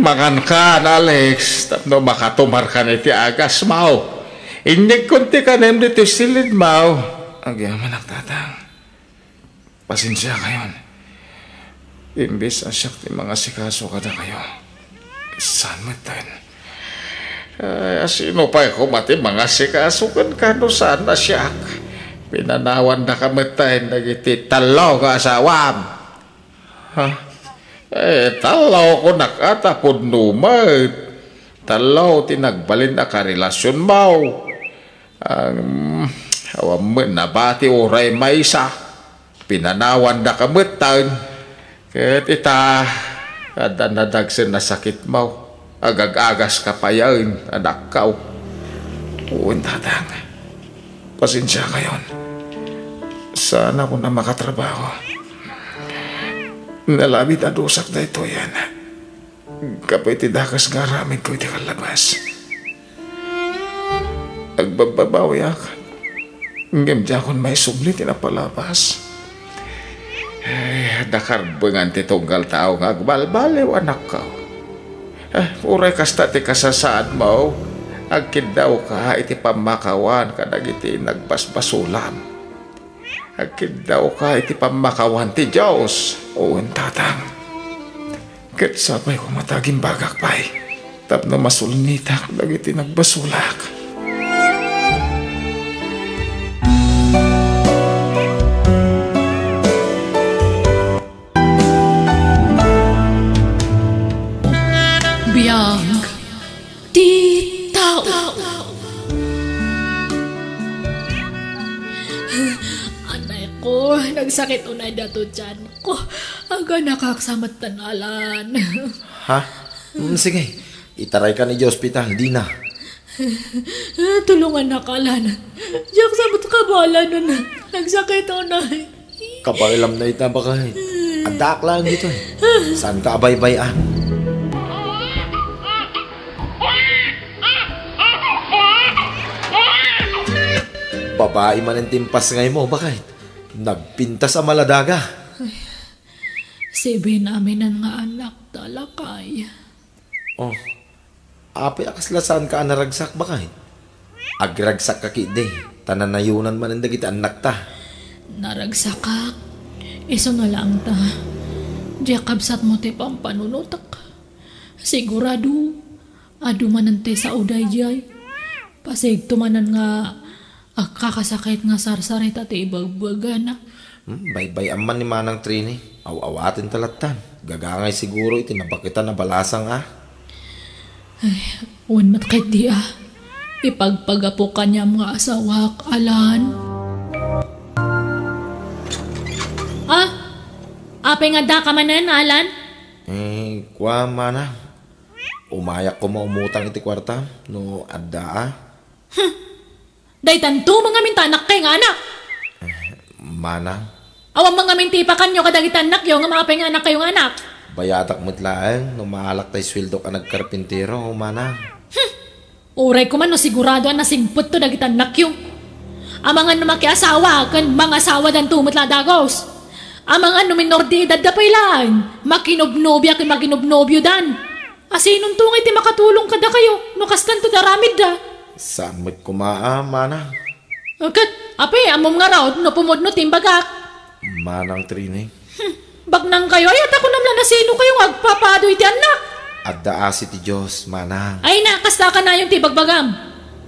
Mangankan, Alex, tapno makatumarkan iti agasmaw. Inyegkon ti kanem ditoy silidmaw. Agyamanak, Tatang. Pasensiakayon. Imbes a siak ti mangasikaso kadakayo, saan metten. Ay, asino pay koma ti mangasikaso kenka no saan a siak? Pinanawandaka metten dagiti tallo nga asawam. Ha? Eh, tallo kunak a ta pudno met. Tallo ti nagbalin a karelasionmaw. Ang, awan met nabati uray maysa. Pinanawandaka metten. Ket ita, adda nadagsen a sakitmaw. Agag-agaska payen, anakkaw. Wen, Tatang. Pasensiakayon. Saanakon a makatrabaho. Nalabit a dusak daytoyen. Gapu iti dakes nga aramidko iti kallabas. Agbabbabawiak, ngem diakon maisubli ti napalabas. Ay, adda karbengan ti tunggal tao nga agbalbaliw, anakko. Eh, uray kasta ti kasasaadmo, agkiddawka iti pammakawan kadagiti nagbasbasolam. Agkiddawka iti pammakawan ti Dios. Wen, Tatang. Ket sapay koma ta agimbagak pay tapno masulnitak dagiti nagbasolak. Biag ti tao. Anay ko, nagsakit unay dato tian ko. Aganakak sa met tan, Alan. Ha? Mm, sige. Itaraykan idiay ospital, dina. Tulongannak, Alan. Diak sa met kabalanen. Nagsakit unay. Kabaelam dayta, baket. Addaak laeng ditoy. Saanka a baybay-an. Babai manen ti impasngaymo, baket. Nagpintas a maladaga. Sibin aminen nga annakta, lakay. Oh, apay a kasla saanka a naragsak, baket? Agragsakka ketdi, ta nanayonan manen dagiti annakta. Naragsakak. Isuna laeng ta, diak kabsatmo ti pampanunotak. Sigurado, adu manen ti sao daydiay. Pasigto manen nga agkakasakit nga sarsarita ti ibagbagana. Hmm, baybay-am man ni Manang Trini. Aw-awaten ta lattan. Gagangay siguro iti nabaketan a balasang a. Ay, wen met ketdi a. Ipagpagapo kaniam nga asawak, Alan. Ah, apay nga addaka manen, Alan? Eh, kua, Manang. Umayak koma umutang iti kuarta, no adda a. Daytanto met ngamin ti annakkayo nga anak. Eh, Manang. Awan met ngamin ti ipakanyo kadagiti annakyo ngem apay nga annakkayo nga anak? Bayadak met laeng no maalak tay sueldok a nagkarpintero, Manang. Uray koma no sigurado a nasingpetto dagiti annakyo. Amangan no makiasawa ken mangasawadanto met la dagus. Amangan no minor de edadda pay laeng, makinobnobia ken makinobnobiodan. Asinonto ngay ti makatulong kadakayo no kastanto ti aramidda? Saan met koma a, Manang. Ket, apay, ammom ngarud no pumudno ti imbagak? Manang Trini. Hmm, bagnangkayo, ay, adda kunam la nasinokayo nga agpapaaduy ti annak? Adda asi ti Dios, Manang. Ay na, kasta kanayon ti ibagbagam.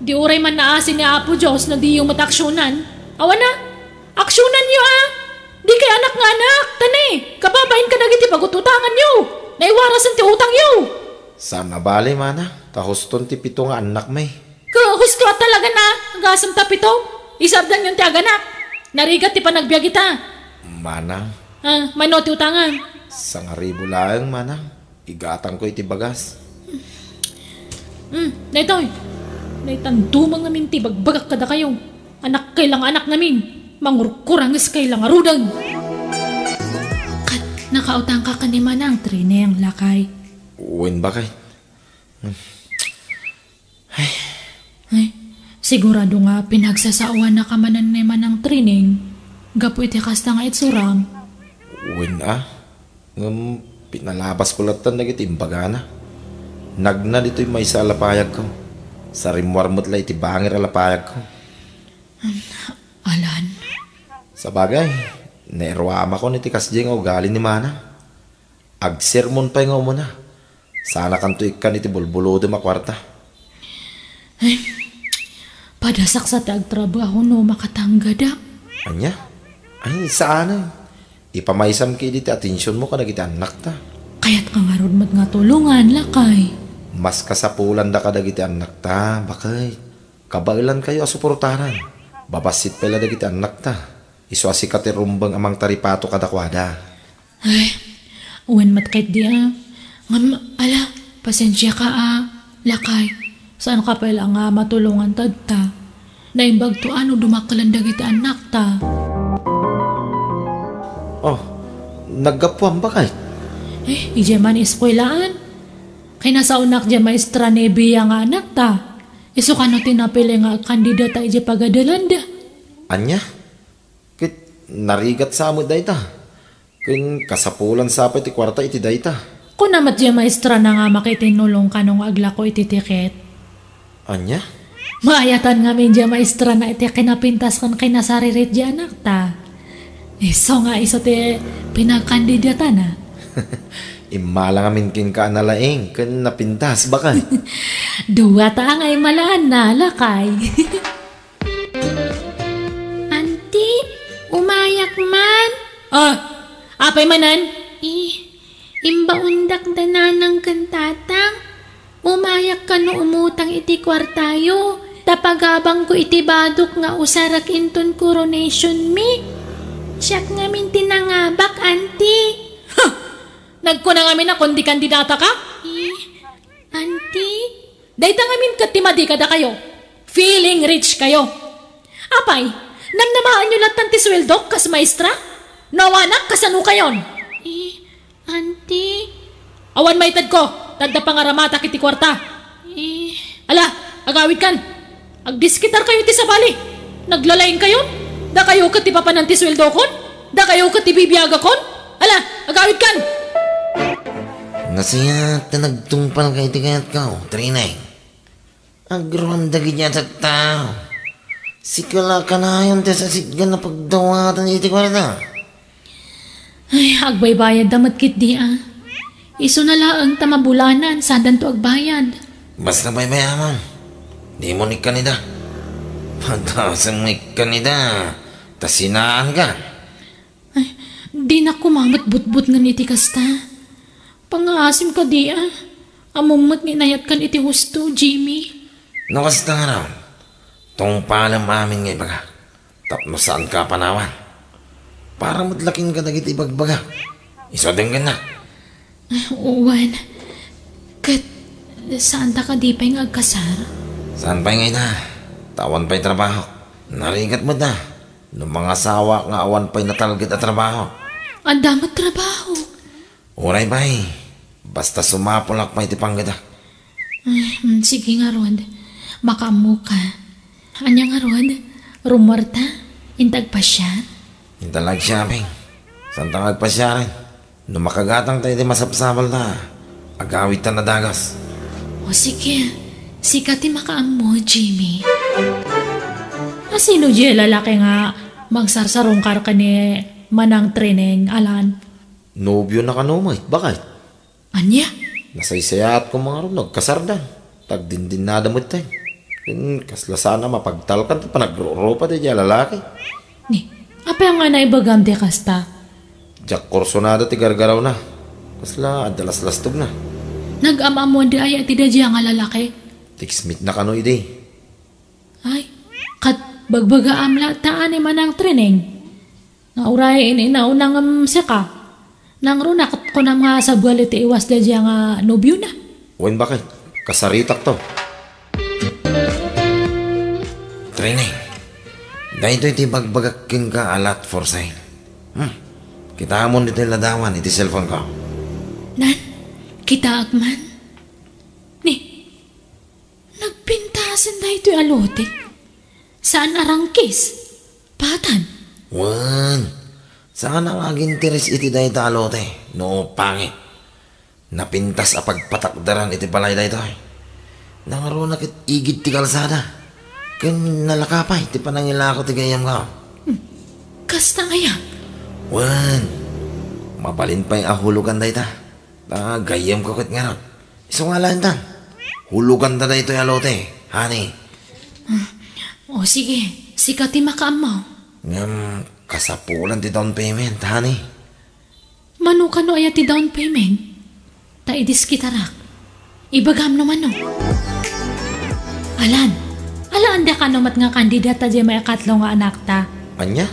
Di uray man naasi ni Apo Dios no diyo met aksionan. Awan a, aksionanyo a. Dikay anak nga anak, ta ne, kababain kadagiti pagut-utanganyo. Naiwarasen ti utangyo. Saan a bale, Manang, ta huston ti pito nga annakmi. Ka-, husto a talaga na, agasem ta pito. Isardanyon ti aganak. Narigat ti panagbiag ita. Manang. Ah, mano ti utangan? Sangaribu laeng, Manang. Igatangko iti bagas. Hmm, daytoy. Daytan dumang amin ti bagbagak kadakayo. Anakkayo la nga anak ngamin. Mangurkurangeskay la ngaruden. Ket nakautangka ken ni Manang Trineng, lakay? Wen, baket. Hmm. Ay. Ay, sigurado nga pinagsasaoannaka manen ni Manang Trineng gapu iti kasta nga itsuram. Wen a, ngem pinalabasko lattan dagiti imbagana. Nagna ditoy maysa a lapayagko. Sa rimmuar met la iti bangir a lapayagko. Alan. Sabagay, nairuamakon iti kasdiay nga ugali ni Manang. Agsermon pay nga umuna. Sanakanto ikkan iti bulbulodem a kuarta. Ay, padasak sa ti agtrabaho no makatanggadak. Ania? Ay, saanen. Ipamaysam ketdi ti atensionmo kadagiti annakta. Kayatka ngarud met nga tulongan, lakay. Mas kasapulandaka dagiti annakta, baket. Kabaelankayo a suportaran. Babassit pay la dagiti annakta. Isu a sika ti rumbeng a mangtaripato kadakuada. Ay, wen met ketdi a. Ngem, ala, pasensiaka a, lakay. Saanka pay la nga matulongan tatta. Naimbagto a no dumakkelan dagiti annakta. Oh, naggapuam, baket? Eh, idiay man eskuelaan. Kinasaonak diay maestra ni Bea nga anakta. Isu kano ti napili nga kandidata idiay pagadalanda. Ania? Ket narigat sa met dayta. Ken kasapulan sa pay ti kuarta iti dayta. Kuna met diay maestrana nga makitinnulong kano nga aglako iti tiket. Ania? Maayatan ngamin diay maestrana iti kinapintas ken kinasaririt diay anakta. Isu nga isu ti pinagkandidatana. Immala ngamin kenka a nalaing ken napintas, baket. Dua ta angay malaanna, lakay. Anti, umayak man. Ah, apay manen? Eh, imbaondak da nanang ken tatang. no umutang iti kuartayo, ta pagabangko iti badok nga usarak inton coronation mi. Siak ngamin ti nangabak, Auntie. Huh! Nagkuna ngamin a kundi kandidataka? Eh, Auntie? Dayta ngamin ket ti madi kadakayo. Feeling rich kayo. Apay, namnamaenyo lattan ti sueldok kas maestra? No awanak, kasano kayon? Eh, Auntie? Awan maitedko, ta adda pangaramatak iti kuarta. Eh. Ala, agawidkan. Agdiskitarkayo iti sabali. Naglalaingkayon. Dakayo ket ti papanan ti sueldokon. Dakayo ket ti bibiagakon. Ala, agawidkan. Nasayaat ta nagtungpalka iti kayatko, Trineng. Agruam dagiti a tattao. Sika la kanayon ti asasitgan a pagdawatan iti kuarta. Ay, agbaybayadda met ketdi a. Isuna laeng ta mabulanan, saandanto agbayad. Basta baybayaam. Dimo ikkanida. Padasem ikkanida. Ta sinaanka. Ay, dinak koma met butbutngen iti kasta. Pangngaasim kadi a. Ammom met nga inayatkan iti husto, Jimmy. No kasta ngarud, tungpalem amin nga ibagak. Tapno saanka a panawan. Para met la kenka dagiti ibagbagak. Isu a denggennak. Wen, ket saanta kadi pay nga agkasar? Saan pay nga ita? Ta awan pay trabahok. Narigat met a. No mangasawaak nga awan pay natalged a trabaho. Adda met trabaho. Uray pay, basta sumapulak pay ti panggedak. Ay, mm, sige ngarud. Makaammoka. Ania ngarud? Rummuarta? Inta agpasiar? Inta la agshopping. Saanta nga agpasiaren? No makagatangta iti masapsapulta, agawidta a dagus. O sige, sika ti makaammo, Jimmy. A, sino diay lalaki nga magsarsarungkar ken ni Manang Trineng, Alan? Nobiona kano met, baket? Ania? Nasaysayaat koma ngarud no agkasarda. Tagdindinnada metten. Ken kasla saan a mapagtalkan ti panagrurupa daydiay a lalaki. Ni, apay nga naibagam ti kasta? Diak kursunada ti gargarawna. Kasla adda laslastogna. Nagam-ammoanda aya ti daydiay nga lalaki? Text meet na kano idi. Ay, ket bagbagaam la ta ni Manang Trineng. Nga uray in-inauna ngem sika. Nangruna ket kunam nga sabali ti iwas daydiay nga nobiona. Wen baket, kasaritakto. Trineng, daytoy ti ibagbagak kenka a lot for sale. Hmm. Kitaamon ditoy ladawan iti cellphone ko. Nan, kitaak man. Ni, nagpintasen daytoy a lote. Saan a rangkis. Patan. Wen, saan a nga aginteres iti dayta a lote no pangit. Napintas a pagpatakderan iti balay daytoy. Nangruna ket igid ti kalsada. Ken nalaka pay ti panangilako ti gayyemko. Hmm. Kasta aya? Wen, mabalin pay a hulogan dayta. Ta gayyemko ket ngarud. Isu nga alaentan. Huloganta daytoy a lote, honey. Ah, o sige, sika ti makaammo. Ngem kasapulan ti down payment, honey. Mano kano aya ti down payment? Ta idiskitarak. Ibagam no mano. Alan, alaanda kano met nga kandidata diay maikatlo nga anakta. Ania?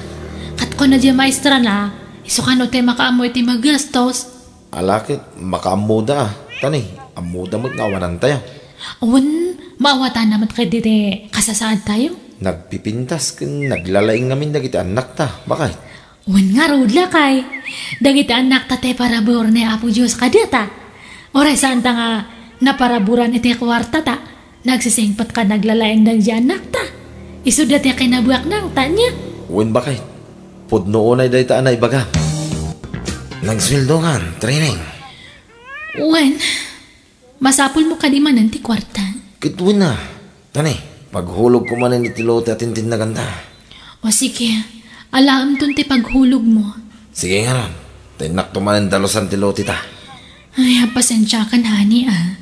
Ket kuna diay maestrana, isu kano ti makaammo iti magastos. Ala ket makaammoda a. Tani, ammoda met nga awanantayo. Wen, maawatana met ketdi ti kasasaadtayo. Nagpipintas ken naglalaing ngamin dagiti annakta, baket. Wen ngarud, lakay. Dagiti annakta ti parabur ni Apo Dios kadata. Uray saanta nga naparaburan iti kuartata. Nagsisingpet ken naglalaing dagiti annakta. Isuda ti kinabuaknangta, ania? Wen, baket. Pudno unay dayta a naibagam. Nagsueldokan, Trineng. Wen, masapulmo kadi manen ti kuarta? Ket wen a. Tani, paghulogko manen iti lote a tintinnaganta. O sige, alaemton ti paghulogmo. Sige ngarud, ta innakto manen dalusan ti loteta. Ay, pasensiakan, honey, a.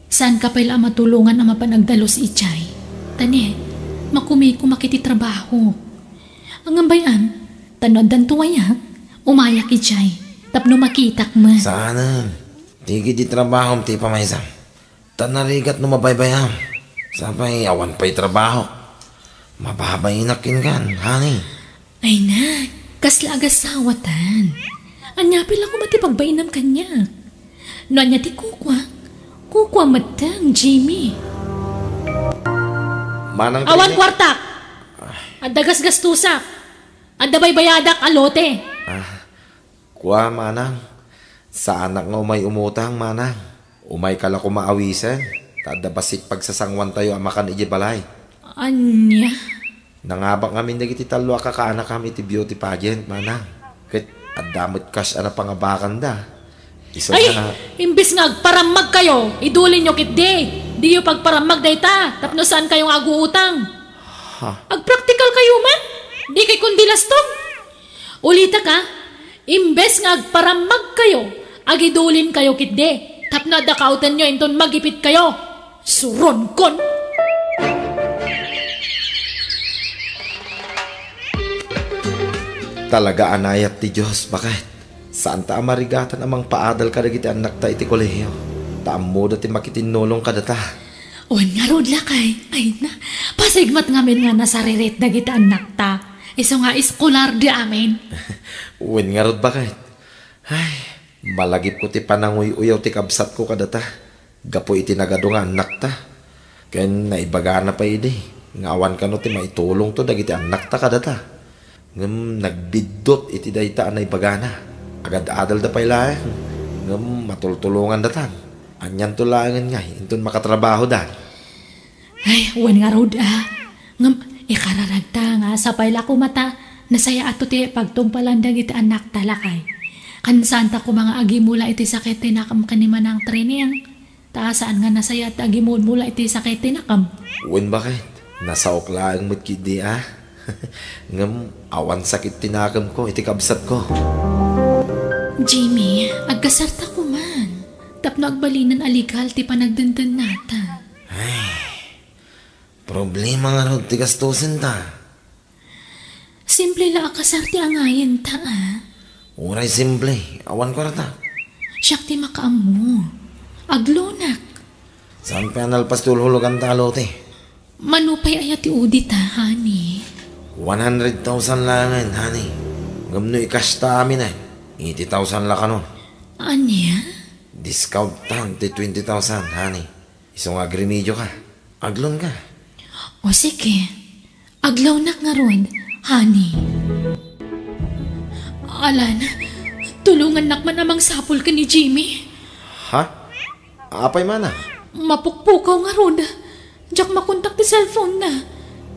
Saanka pay la a matulongan a mapan agdalus idiay. Tani, makumikuma iti trabaho. Ngem bay-am, ta no addanto aya, umayak idiay, tapno makitak met. Saanen. Ti igid ti trabahom ti ipamaysam. Ta narigat no mabaybayam. Sapay awan pay trabaho. Mababainak kenkan, honey. Ay na, kasla agasawatan. Ania pay la koma ti pagbainam kaniak? No ania ti kukua, kukua metten, Jimmy. Manang Awan Trini. Kuartak! Adda gasgastusak. Adda baybayadak a lote. Ah, kua, manang. Saanak nga umay umutang, manang. Umayka la koma awisen, ta adda bassit pagsasanguantayo a makan idiay balay. Ania? Nangabak ngamin dagiti tallo a kakaanakam iti beauty pageant, manang. Ket adda met cash a napangabakanda. Isu Ay, nga imbes nga agparammagkayo, idulinyo ketdi. Diyo pagparammag dayta, tapno saankayo nga aguutang. Ha? Agpraktikalkayo man. Dikay kundi lastog. Ulitek a, imbes nga agparammagkayo, agidulinkayo ketdi. Tapno adda kautenyo inton magipitkayo. Suronkon! Talaga a naayat ti Dios, baket. Saanta a marigatan a mangpaadal kadagiti annakta iti kolehio. Ta ammoda ti makitinnulong kadata. Wen ngarud, lakay. Ay na, pasig met ngamin nga nasaririt dagiti annakta. Isu nga eskolarda amin. Wen ngarud, baket. Ay, malagipko ti pananguy-uyaw ti kabsatko kadata. Gapu iti nagadu nga annakta. Ken naibagana pay idi nga awan kano ti maitulongto dagiti annakta kadata. Ngem nagbiddut iti dayta a naibagana. Agad-adalda pay laeng, ngem matultulongandatan. Anianto laengen ngay inton makatrabahoda? Ay, wen ngarud a. Ngem ikararagta nga sapay la koma ta nasayaatto ti pagtungpalan dagiti annakta, lakay. Ken saanta koma nga agimula iti sakit ti nakem ken ni Manang Trining. Ta saan nga nasayaat ti agimulmula iti sakit ti nakem? Wen, baket. Nasaok laeng met ketdi a. Ngem awan sakit ti nakemko iti kabsatko. Jimmy, agkasarta koman. Tapno agbalinen a legal ti panagdendennata. Ay, problema ngarud ti gastosenta. Simple la a kasar ti angayenta a. Uray simple, awan kuarta. Siak ti makaammo. Aglonak. Saan pay a nalpas ti hulhuloganta a lote? Mano pay aya ti udita, honey? One hundred thousand laengen, honey. Ngem no i-cash ta amin, eighty thousand la kanon. Ania? Discount tan ti twenty thousand, honey. Isu nga agremedioka. Aglonka. O sige. Aglawnak ngarud, honey. Alan, tulongannak man a mangsapul ken ni Jimmy. Ha? Apay mana? Mapukpukaw ngarud. Diak makontak ti cellphone-na.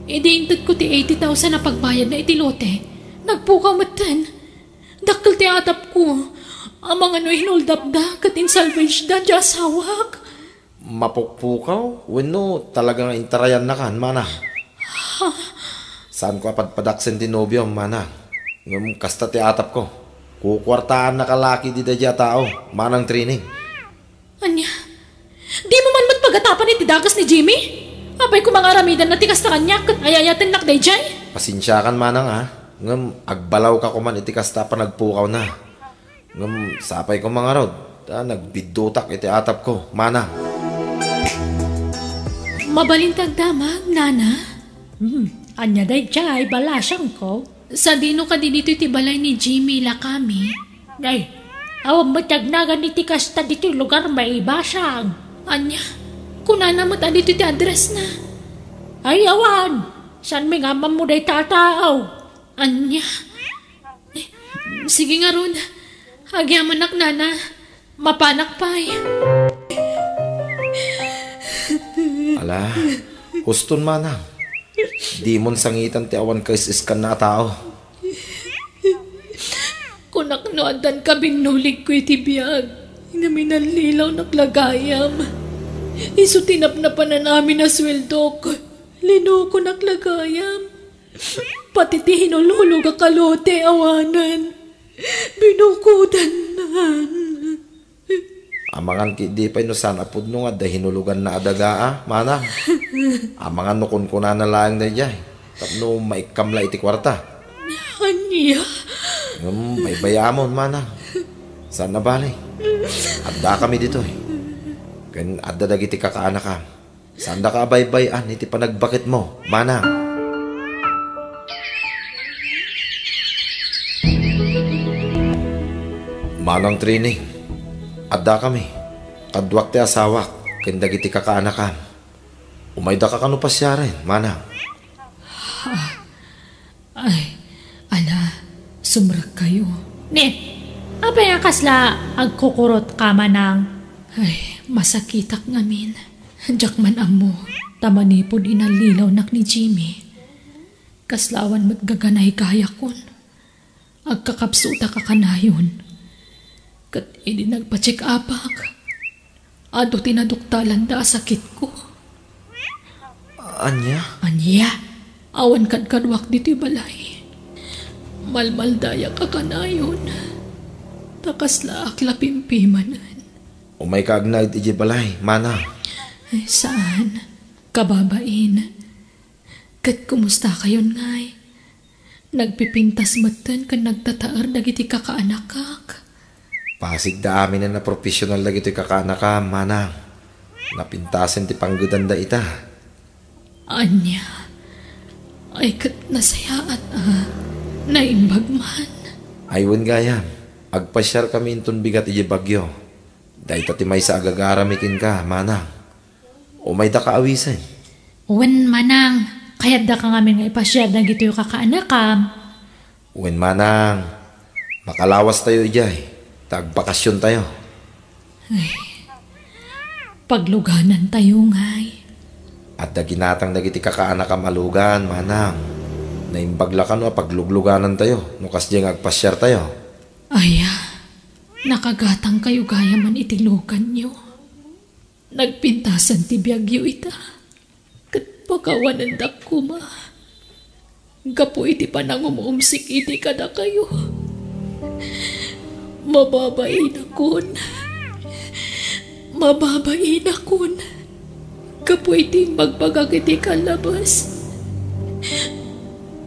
Idi intedko ti eighty thousand a pagbayadna iti lote, nagpukaw metten. Dakkel ti atapko. Amangan no hinoldapda ket insalvageda ti asawak. Mapukpukaw? Wenno talaga nga intarayannakan, manang? Saanko a padpadaksen ti nobiom, manang. Ngem kasta ti atapko. Kukuartaannaka la ketdi daydiay a tao, Manang Trining. Ania? Dimo man met pagatapan iti dagus ni Jimmy? Apay koma nga aramidenna ti kasta kaniak ket ay-ayatennak daydiay? Pasensiakan, manang, a. Ngem agbalawka koman iti kasta a panagpukawna. Ngem sapay koma ngarud, ta nagbiddutak iti atapko, manang. Mabalin ti agdamag, nana? Hmm, ania daydiay, balasangko? Sadino kadi ditoy ti balay ni Jimmy, lakami? Ay, awan met ti agnagan iti kasta ditoy lugar, maibasang. Ania? Kunana met a ditoy ti address-na. Ay, awan. Saanmi nga ammo dayta a tao? Ania? Eh, sige ngarud. Agyamanak, nana. Mapanak pay. Ala, huston, manang. Dimon sangitan ti awan kaes-eskanna a tao. Kunak no addan kabinnuligko iti biag, ngem inallilawnak la gayam. Isu ti napnapanan amin a sueldok. Linokonak la gayam. Pati ti hinulhulogak a lote awanen. Binukodannan. Amangan ketdi pay no saan a pudno nga adda hinuloganna a daga a, manang. Amangan no kunkunana laeng daydiay. Tapno maikkam la iti kuarta. Ania? Ngem baybay-amon, manang. Saan a bale. Addakami ditoy. Ken adda dagiti kakaanakam. Saandaka a baybay-an iti panagbaketmo, manang. Manang Trini, addakami, kaduak ti asawak ken dagiti kakaanakam. Umaydaka kano pasiaren, manang. Ay, ala, sumrekkayo. Ne, apay a kasla agkukurotka, manang? Ay, masakitak ngamin. Diak man ammo, ta manipud inallilawnak ni Jimmy, kasla awan met gaganaygayakon. Agkakapsutak a kanayon. Ket idi nagpa-check-upak, adu ti naduktalanda a sakitko. Ania? Ania? Awan kadkaduak ditoy balay. Malmaldayak a kanayon. Ta kaslaak la pimpimanen. Umayka agnaed idiay balay, manang. Ay, saan. Kababain. Ket kumustakayon ngay? Nagpipintas metten ken nagtataer dagiti kakaanakak. Pasigda aminen a profesional dagitoy kakaanakam, manang. Napintasen ti panggedanda ita. Ania? Ay, ket nasayaat a. Naimbag man. Ay, wen gayam. Agpasiarkami inton bigat idiay Baguio. Dayta ti maysa a gagarami kenka, manang. Umaydaka awisen. Wen, manang, kayaddaka ngamin nga ipasiar dagitoy kakaanakam. Wen, manang, makalawastayo idiay, ta agbakasiontayo. Ay, pagluganantayo ngay. Adda ginatang dagiti kakaanakam a lugan, manang. Naimbag la kano a paglugluganantayo no kasdiay nga agpasiartayo. Aya, nakagatangkayo gayaman iti luganyo. Nagpintasan ti biagyo ita, ket pakawanendak koma. Gapu iti panangum-umsik idi kadakayo, mababainakon. Mababainakon. Gapu iti imbagbaga iti kallabas.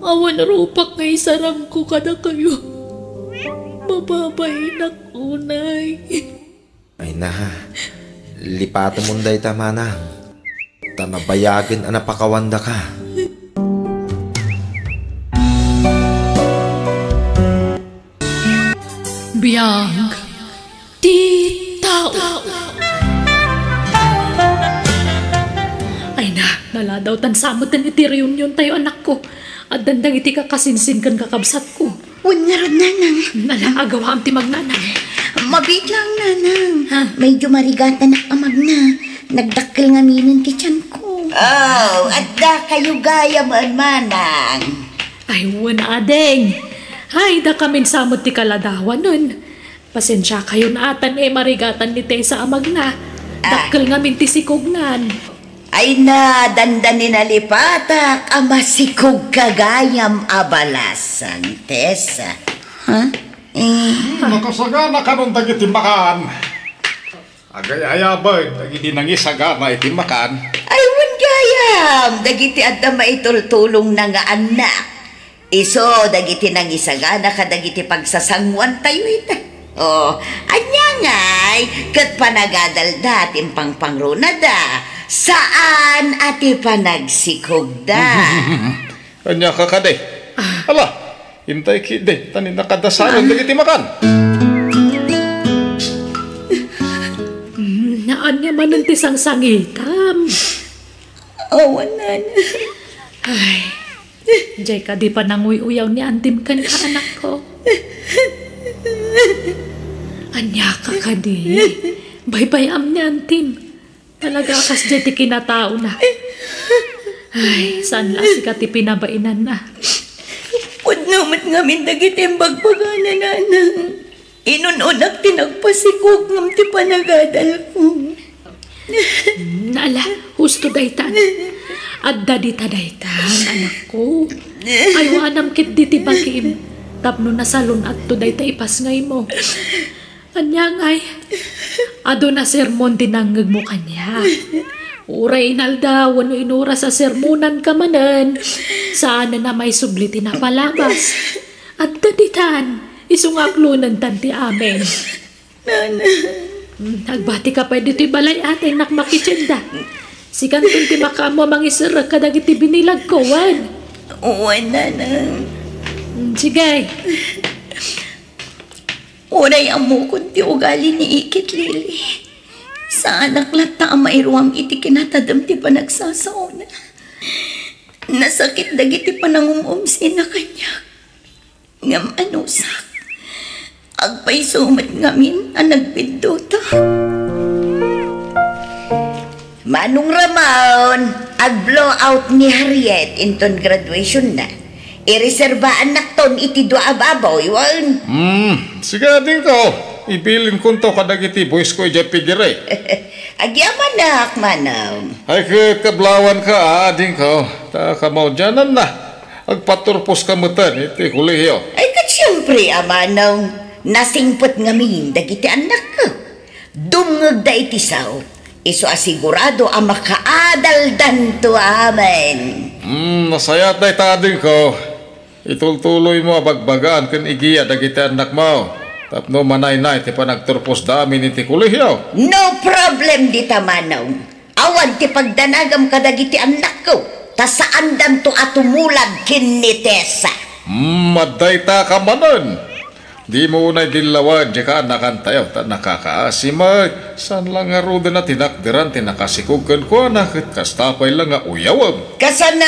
Awan rupak nga isarangko kadakayo. Mababainak unay. Ay na, lipatemon dayta, manang. Ta nabayagen a napakawandaka. Biag ti tao. Ay na, naladawtan sa metten iti reunion tayo, anakko. Addan dagiti kakasinsin ken kakabsatko. Wen ngarud, nanang. Nala, agawaam ti magnanang. Mabiit lang, nanang. Ha? Medyo marigatanak a magna. Nagdakkel ngaminen ti tianko. Oh, adda kayo gayam, manang. Ay, wen, ading. Ay, dakamin sa met ti kaladawanen. Pasensia kayon atan, eh, marigatan ni Tessa a magna. Ah. Dakkel ngamin ti sikognan. Ay na, dandani nalipatak a masikog ka gayam a balasang, Tessa. Ha? Eh. Hmm, nakasagana kanon dagiti makan. Agayayabag dagiti nangisagana iti makan. Ay, wen gayam, dagiti adda maitultulongna nga annak. Isu dagiti nangisagana kadagiti pagsasanguantayo ita. Oh, ania ngay, ket panagadalda ti impangpangrunada, saan a ti panagsikogda. Ania ka kadi? Ah. Ala, intay kidi, ta ni nakadasaran dagiti makan. Mm, ania manen ti sangsangitam? Awan, nanang. Ay, diay kadi pananguy-uyaw ni Antim kenka, anakko? Ania ka kadi? Baybay-am ni Antim. Talaga a kasdiay ti kinataona. Ay, saan la a sika ti pinabainanna? Pudno met ngamin dagiti imbagbagana, nanang. Inun-unak ti nagpasikog ngem ti panagadalko. Mm, ala, husto daytan. Adda dita daytan, anakko. Aywanam ketdi ti bagim tapno nasalun-atto dayta ipasngaymo. Ania ngay, adun a sermon ti nangngegmo kaniak. Uray inaldaw wenno inuras a sermonanka manen, saanen a maisubli ti napalabas. Adda ditan, isu nga aklonentan ti amin. Nanang, Hmm, agbatika pay ditoy balay, a, ta innak makitchenna. Sikanton ti makaammo a mangiserrek kadagiti binilagko, wen? Wen, nanang. Hmm, sige. Uray ammokon ti ugali ni Ikit, Lily. Saanak latta a mairuam iti kinatadem ti panagsasaona. Nasakit dagiti panangum-umsina kaniak. Ngem anusak, agpayso met ngamin a nagbiddota. Manong Ramon, ag-blow out ni Harriet inton graduationna. Ireserbaannakton iti dua a baboy, wen? Hmm, sige, adingko. Ibilinkonto kadagiti buwisko idiay pigiri. Agyamanak, manong. Ay, ket kablawanka, a, adingko. Ta kamaudiananna, agpaturposka metten iti kolehio. Ay, ket siempre, a, manong. Nasingpet ngamin dagiti annakko. Dumngegda iti sao, isu a sigurado a makaadaldanto amin. Hmm, nasayaat dayta, adingko. Itultuloymo a bagbagaan ken igia dagiti annakmo tapno manaynay ti panagturposda amin iti kolehio. No problem dita, manong. Awan ti pagdanagam kadagiti annakko, ta saandanto a tumulad ken ni Tessa. Hmm, adda ita ka manen. Dimo unay dillawen diay kaanakantayo, ta nakakaasi met. Saan la ngaruden a tinakderan ti nakasikog kenkuana, ket kasta pay la nga uyawem. Kasano,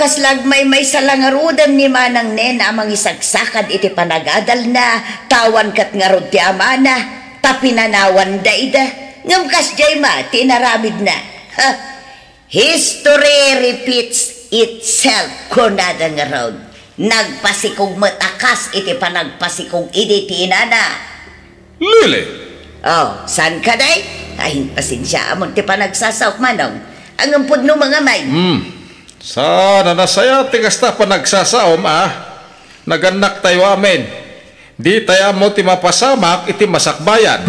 kasla agmaymaysa la ngaruden ni Manang Nena a mangisagsakad iti panagadalna, ta awan ket ngarud ti amana, ta pinanawanda ida. Ngem kasdiay met ti inaramidna. Ha? History repeats itself, kunada ngarud. Nagpasikog met a kas iti panagpasikog idi ti inana. Lily! Oh, saan ka, day? Ay, pasensiaamon ti panagsasaok, manong. Ngem pudno nga amay. Hmm. Saan a nasayaat ti kasta panagsasaom, a? Nagannaktayo amin. Ditay ammo ti mapasamak iti masakbayan.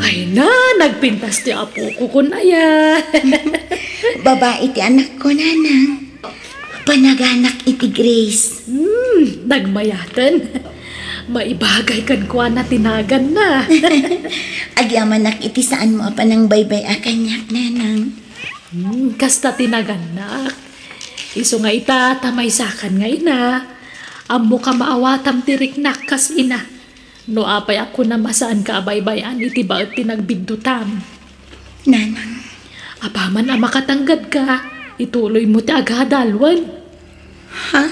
Ay na, nagpintas ti apoko kun aya. Babai ti anakko, nanang. Panaganak iti Grace. Hmm, nagmayaten. Maibagay kenkuana ti naganna. Agyamanak iti saanmo a panangbaybay-a kaniak, nanang. Hmm, kasta ti nagannak. Isu nga ita, ta maysakan nga ina, ammoka maawatam ti riknak kas ina. No apay a kunam a saanka a baybay-an iti baet ti nagbiddutam. Nanang. Apaman a makatanggadka, ituloymo ti agadal, wen? Ha?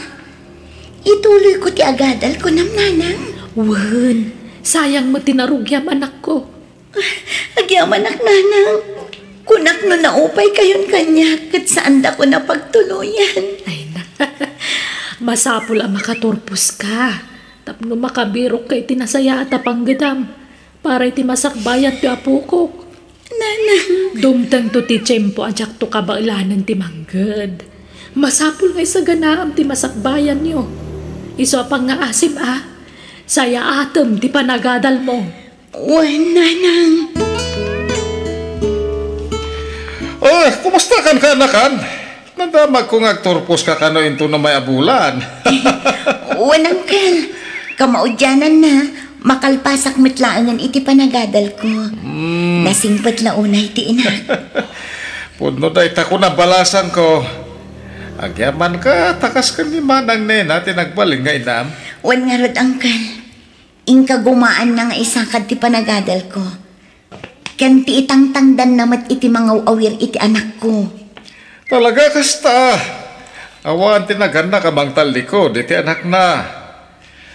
Ituloyko ti agadal, kunam, nanang? Wen, sayang met ti narugiam, anakko. Agyamanak, nanang. Kunak no naupaykayon kaniak, ket saandakon a pagtuloyan. Ay na. Masapul a makaturposka. Tapno makabirokka iti nasayaat a panggedam para iti masakbayan ti apokok. Nanang. Dumtengto ti tiempo a diakto kabaelanen ti mangged. Masapul nga isaganaam ti masakbayanyo. Isu a pangngaasim a, sayaatem ti panagadalmo. Wen, nanang. Eh, kumusta kan kaanakan? Nadamagko nga agturposka kano inton umay a bulan. Wen, uncle. Kamaudiananna, makalpasak met laengen iti panagadalko. Hmm. Nasingpet la unay ti inak. Pudno dayta ko nabalasanko. Agyamanka, ta kas ken ni Manang Nena ti nagbalin nga inam. Wen ngarud, uncle. Inka gumaanna nga isakad ti panagadalko. Ken ti itangtangdanna met iti mangaw-awir iti anakko. Talaga kasta? Awan ti nagannak a mangtallikud iti anakna.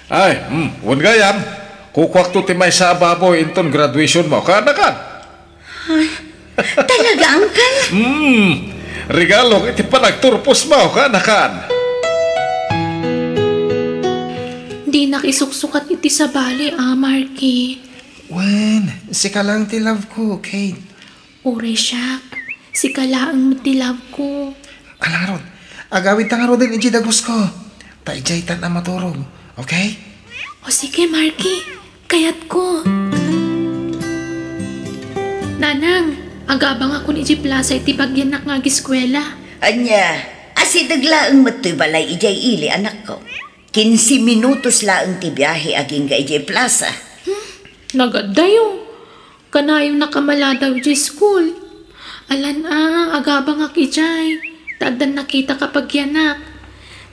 Ay, hmm, wen gayam, kukuakto ti maysa a baboy inton graduationmo. Kaanakan? Ay, talaga, uncle? Hmm, regalok iti panagturposmo. Kaanakan? Dinak isuksukat iti sabali, a, Marky. Wen, sika laeng ti love ko, Kate. Uray siak, sika laeng met ti love ko. Ala ngarud, agawidta ngaruden idiay dagusko. Ta idiaytan a maturog, okay? O sige, Marky, kayatko. Nanang, agabangakon idiay plasa iti bagiannak nga agiskuela. Ania, asideg laeng met toy balay idiay ili, anakko. Kinse minutos laeng ti biahe agingga idiay plasa. Hmm? Nagaddayo. Kanayon nakamaladaw idiay school. Alan a, agabangak idiay. Ta addan nakita ka pagyanak.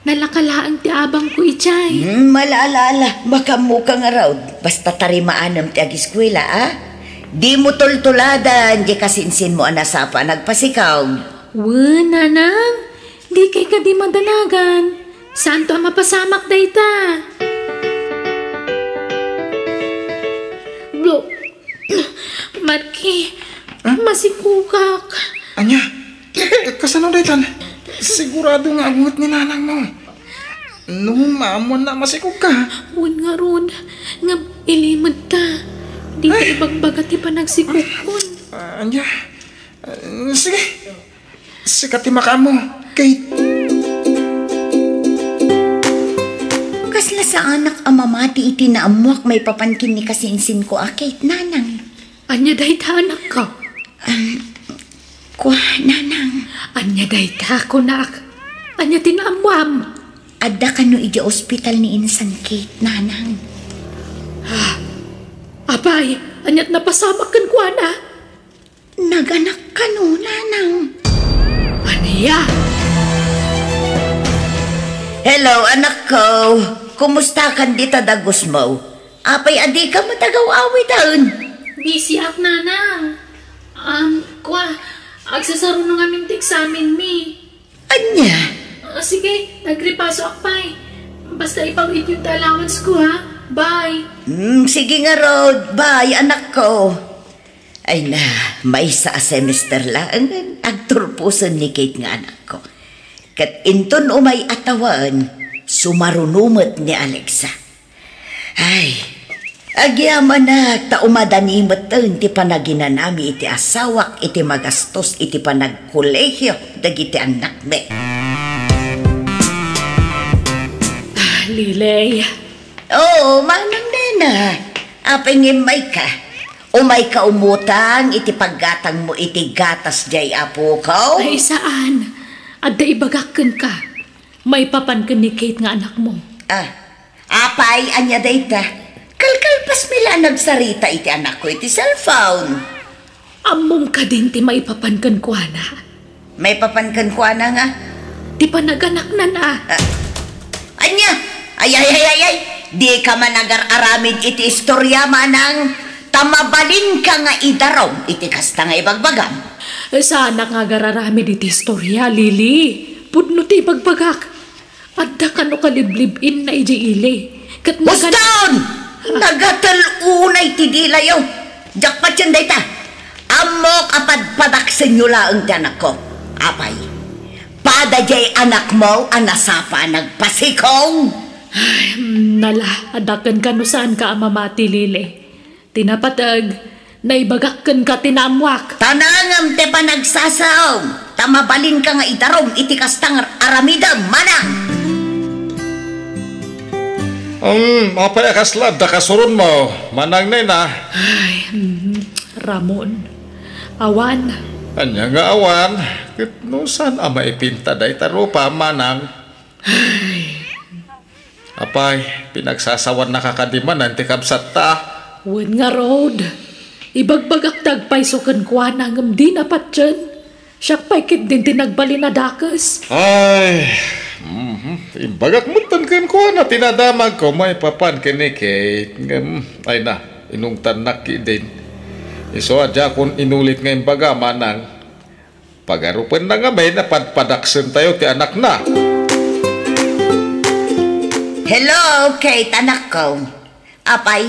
Nalaka laeng ti abangko idiay. Hmm, ala, ala, ala. Makaammoka ngarud. Basta tarimaanem ti agiskuela, a? Dimo tultuladan diay kasinsinmo a nasapa a nagpasikog. Wen, nanang. Dikay kadi madanagan. Saanto a mapasamak dayta. Blo-, Marky, Hmm? masikogak. Ania? Kasano daytan? Sigurado nga agunget ni nanangmo. No, maammoanna a masikogka. Wen ngarud, nga ilimedta. Dita Ay. ibagbaga ti panagsikogkon. Ah, ania? Ah, sige. Sika ti makaammo, Kate. Kasla saanak a mamati iti naammoak maipapan ken ni kasinsinko a Kate, nanang. Ania dayta, anakko? Um, kua, nanang. Ania dayta, kunak? Ania ti naammoam? Adda kano idiay ospital ni insan Kate, nanang. Ah, apay, aniat napasamak kenkuana? Naganak kano, nanang. Ania? Hello, anakko. Kumustakan dita dagusmo? Apay a dika matagaw-awiden? Busy ak, nanang. Um, kua, agsasaruno ngamin ti examen mi. Ania? Ah, sige, agripasoak pay. Basta ipawidyo ti allowance ko, ha? Bye. Hmm, sige ngarud. Bye, anakko. Ay na, maysa a semester laeng agturposen ni Kate nga anakko. Ket inton umay a tawen, sumaruno met ni Alexa. Ay, agyamanak ta umadani metten ti panaginanami iti asawak iti magastos iti panagkolehio dagiti annakmi. Ah, Lilay. Oo, manang nena. Apay nga immayka? Umayka umutang iti paggatangmo iti gatas diay apoko? Ay, saan. Adda ibagak kenka. Maipapan ken ni Kate nga anakmo. Ah, apay, ania dayta? Kalkalpasmi la a nagsarita iti anakko iti cellphone. Ammom kadin ti maipapan kenkuana? Maipapan kenkuana nga? Ti panaganaknan a. Ah, ania? Ay, ay, ay, ay, ay. Dika man agar-aramid iti istorya, manang. Ta mabalinka nga idarum iti kasta nga ibagbagam. Saanak nga agar-aramid iti istorya, Lily. Pudno ti ibagbagak. Adda kano kaliblib-inna idiay ili. Ket nagan- Huston! Nagatel unay ti dilayo. Diak patien dayta. Ammok a padpadaksenyo laeng ti anakko. Apay, pada diay anakmo a nasapa a nagpasikog? Ay, mm, nala, adda kenka no saanka a mamati, Lily. Ti napateg, naibagak kenka ti naammoak. Tanangem ti panagsasaom, ta mabalinka nga idarum iti kasta nga aramidem, manang. Um, apay a kasla adda kasuronmo, manang nena? Ay, mm, Ramon. Awan. Ania nga awan? Ket no saan a maipinta dayta rupa, manang? Ay. Apay, pinagsasawannaka kadi manen ti kabsatta? Wen ngarud, ibagbagak ti agpayso kenkuana ngem dina patien. Siak pay ketdin ti nagbalin a dakes. Ay, mhm. Imbagak metten kenkuana ti nadamagko maipapan ken ni Kate. Ngem, ay na, inungtannak ketdin. Isu a diakon inulit nga imbaga, manang. Pagarupenna ngamin a padpadaksentayo ti anakna. Hello, Kate, anakko. Apay,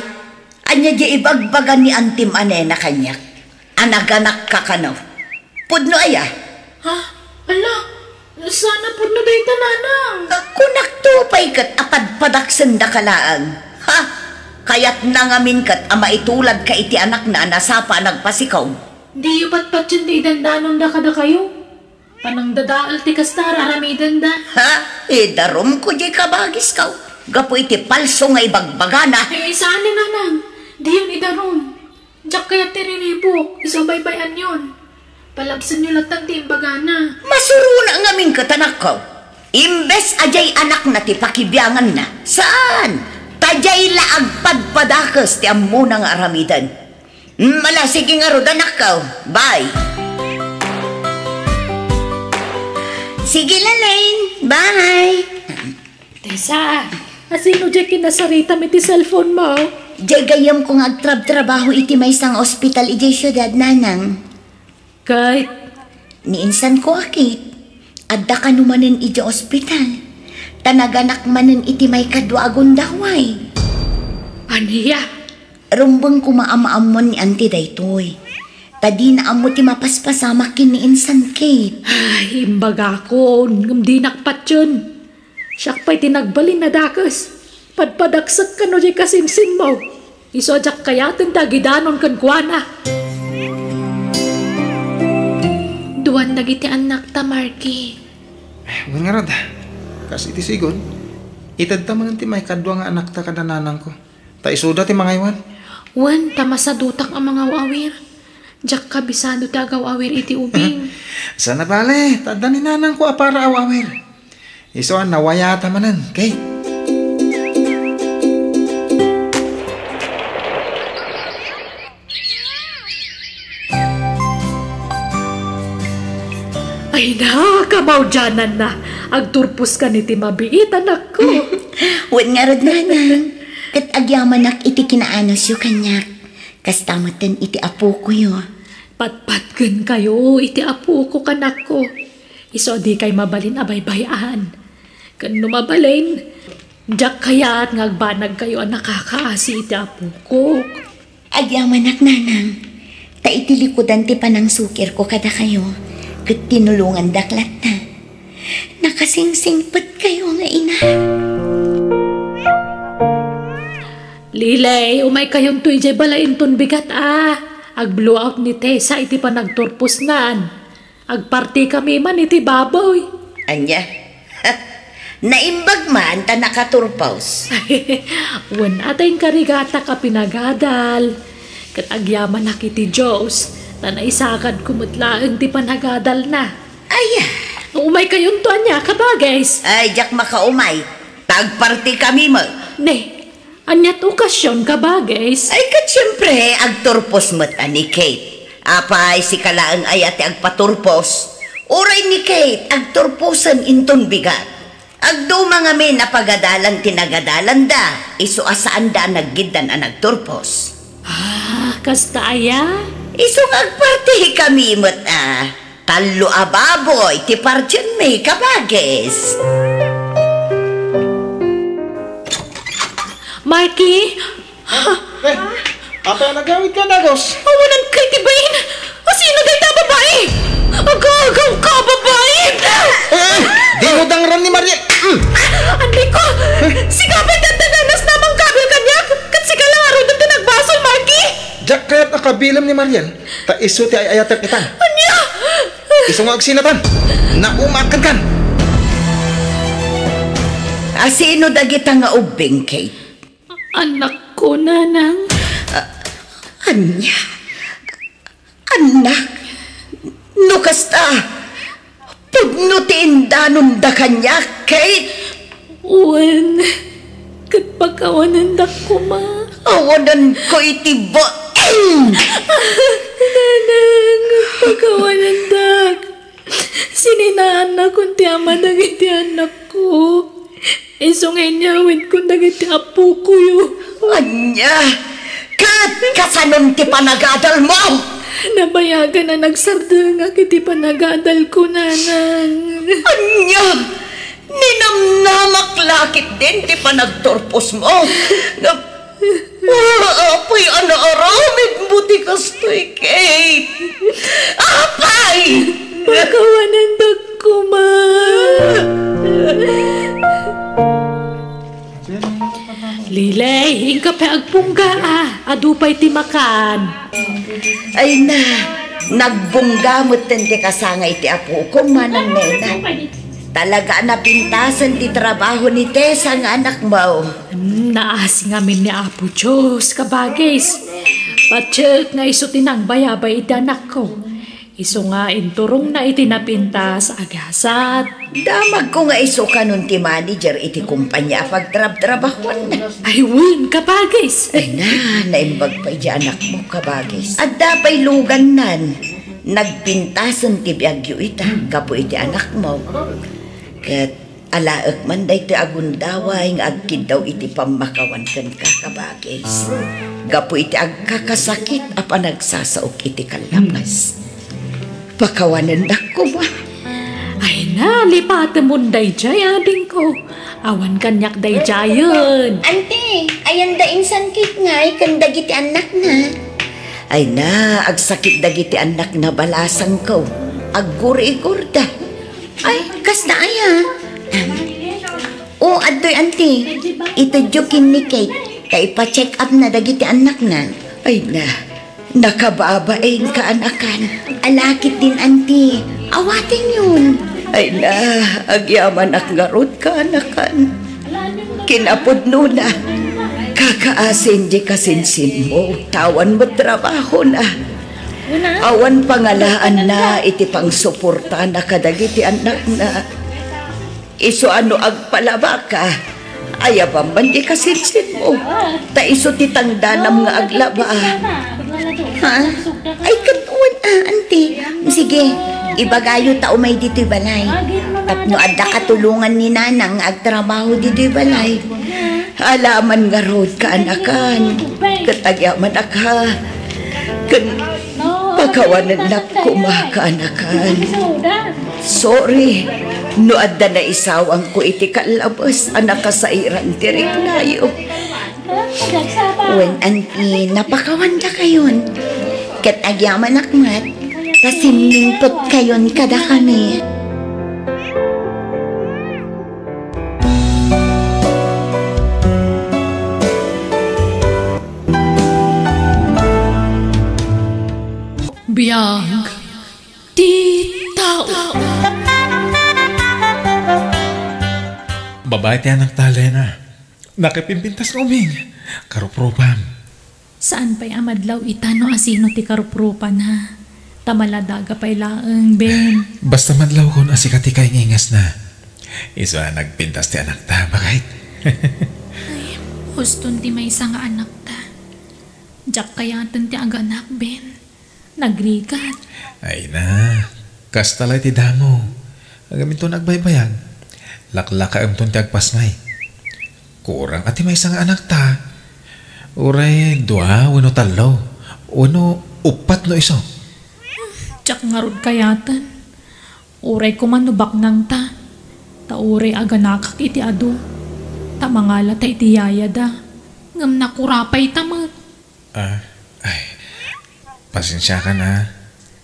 ania diay ibagbaga ni Antim a Nena kaniak? A naganakka kano? Pudno aya? Ha? Ala, saan a pudno dayta, nanang? Kunakto pay ket a padpadaksendaka laeng. Ha? Kayatna ngamin ket a maituladka iti anakna a nasapa a nagpasikog. Diyo patpatien ti idandanonda kadakayo. Panangdadael ti kasta ar-aramidenda. Ha? Idarumko diay kabagisko gapu iti palso nga ibagbagana. Eh, saan ni nanang? Diyon idarum. Diak kayat ti riribuk, isu a baybay-anyon. Palabsenyo lattan ti imbagana. Masurona ngamin ket anakko. Imbes a diay anakna ti pakibianganna, saan? Adiay la agpadpadakes ti ammona nga aramiden. Mm, ala, sige ngarud, anakko. Bye. Sige, Lalaine. Bye. Tessa, asino diay kinasaritam iti cellphone mo? Diay gayyemko nga agtrabtrabaho iti maysa nga ospital idiay siudad, nanang. Ket? Ni insanko a Kate, adda kano manen idiay ospital. Ta naganak manen iti maikadua a gundaway. Ania? Rumbeng koma a maammon ni Auntie daytoy. Ta dina ammo ti mapaspasamak ken ni insan Kate. Ay, imbagakon, ngem dinak patien. Siak pay ti nagbalin a dakes. Padpadaksek kano diay kasinsinmo. Isu a diak kayaten ti agidanon kenkuana. Duan dagiti annakta, Marky. Wen ngarud, kas iti sigun, itedta manen ti maikadua nga annakta kada nanangko. Ta isuda ti mangaywan. Wen, ta masadutak a mangaw-awir. Diak kabisado ti agaw-awir iti ubing. Saan a bale, ta adda ni nanangko a para aw-awir. Isu a nawayata manen, Kate. Ay na, kamaudiananna. Agturpos kan iti mabiit, anakko. Wen ngarud, nanang. Ket agyamanak iti kinaanusyo kaniak. Kasta metten iti apokoyo. Patpatgenkayo iti apoko, kanakko. Isu a dikay mabalin a baybay-an. Ken no mabalin, diak kayat nga agbanagkayo a nakakaasi iti apokok. Agyamanak, nanang, ta iti likudan ti panangsukirko kadakayo, ket tinulongandak latta. Nakasingsingpetkayo nga ina. Lilay, umaykayonto idiay balay inton bigat a. Ag-blowout ni Tessa iti panagturposnan. Agpartikami man iti baboy. Ania? Naimbag man ta nakaturpos. Wen, a ta inkarigatak a pinagadal. Ket agyamanak iti Dios, ta naisagadko met laeng ti panagadalna. Aya. Umaykayonto ania, kabages? Ay, diak makaumay. Ta agpartikami met. Ne, ania ti okasion, kabages? Ay, ket siempre, agturpos met a ni Kate. Apay, sika laeng aya ti agpaturpos? Uray ni Kate, agturposen inton bigat. Agduma ngamin a pagadalan ti nagadalanda, isu a saanda a naggiddan a nagturpos. Ah, kasta aya? Isu nga agpartikami met a. Tallo a baboy ti partienmi, kabages. Marky! Eh, apay a nagawidka, dagos? Awanan ka iti bain! Asino dayta a babai? Agawidka, babai! Eh, eh, dimo dangran ni Mariel. Mm. Anay ko! Sika pay ti adda nanasna a mangkabil kaniak! Ket sika la ngaruden ti nagbasol, Marky! Diak kayat a kabilem ni Mariel, ta isu ti ay-ayatek itan. Ania? Isu nga agsinatan. Naumakan kan. Asino dagita nga ubbing, Kate? Anakko, nanang. Ah, ania? Anak? No kasta, pudno ti indanonda kaniak, Kate? Wen, ket pakawanendak koma. Awanenko iti bain! Nanang, pakawanendak. Sininaannakon ti ama dagiti annakko. Isu nga inyawidkon dagiti apokoyo. Ania? Ket kasanon ti panagadalmo? Nabayagan a nagsardengak iti panagadalko, nanang. Ania? Ninamnamak la ketdin ti panagturposmo? Nga, apay a naaramidmo ti kastoy, Kate? Apay! Pakawanendak koma. Lilay, inka pay agbungga, a. Adu pay ti makan. Ay na, nagbungga metten ti kasangay ti apokon, Manang Nena. Talaga a napintasen ti trabaho ni Tessa nga anakmo. Hmm, naasi ngamin ni Apo Dios, kabages. Patiek nga isu ti nangbayabay iti anakko. Isu nga inturongna iti napintas a gasat. Damagko nga isu kanon ti manager iti kompania a pagtrabtrabahuanna. Ay, wen, kabagis. Ay na, naimbag pay di anakmo, kabagis. Adda pay lugannan. Nagpintasen ti biagyo ita, gapu iti anakmo. Ket alaek man daytoy a gundaway nga agkiddaw iti pammakawan kenka, kabagis. Gapu iti agkakasakit a panagsasaok iti kallabas. Pakawanennak koma. Ay na, lipatemon dayjay, adingko. Awan kaniak dayjayen. Ante, ayanda insan Kate ngay ken dagiti annakna. Ay na, agsakit dagiti annakna balasangko. Aggurigurda. Ay, kasta aya. Em. O, adtoy, ante. Itedyo ken ni Kate ta ipa-check up na dagiti annakna. Ay na, nakababain kaanakan. Alakit din, ante. Awatenyon. Ay na, agyamanak ngarud kaanakan. Kinapudnona, kakaasin di kasinsinmo, ta awan met trabahona. Awan pangalaanna iti pangsuportana kadagiti annakna. Isu a no agpalabaka, ayabam man di kasinsinmo, ta isu ti tangdanam nga aglaba. Ha? Ay, ket wen a, ante. Sige, ibagayo ta umay ditoy balay. Tapno adda katulongan ni Nanang nga agtrabaho ditoy balay. Alaman ngarud kaanakan. Ket agyamanak, ha. Ken pakawanennak koma kaanakan. Sorry no adda naisawangko iti kallabes a nakasairan ti riknayo. Wen, ante, napakawandakayon. Ket agyamanak met, ta simmingpetkayon kadakami. Biag ti tao. Babae ti anakta, Lena. Nakipimpintas nga uming. Karuprupam. Saan pay a madlaw ita no asino ti karuprupana. Ta maladaga pay laeng, Ben. Basta madlawkon a sika ti kaingingasna. Isu a nagpintas ti anakta, baket. Ay, uston ti maysa nga anakta. Diak kayaten ti aganak, Ben. Nagrigat. Ay na, kasta lay ti damo. Ngem inton agbaybayag, laklakaemton ti agpasngay. Kurang a ti maysa nga anakta. Uray dua wenno tallo, wenno uppat no isu. Diak ngarud kayaten. Uray koma no baknangta, ta uray aganakak iti adu, ta mangalata iti yayada, ngem nakurapayta met. Ah, ay, pasensiakan a,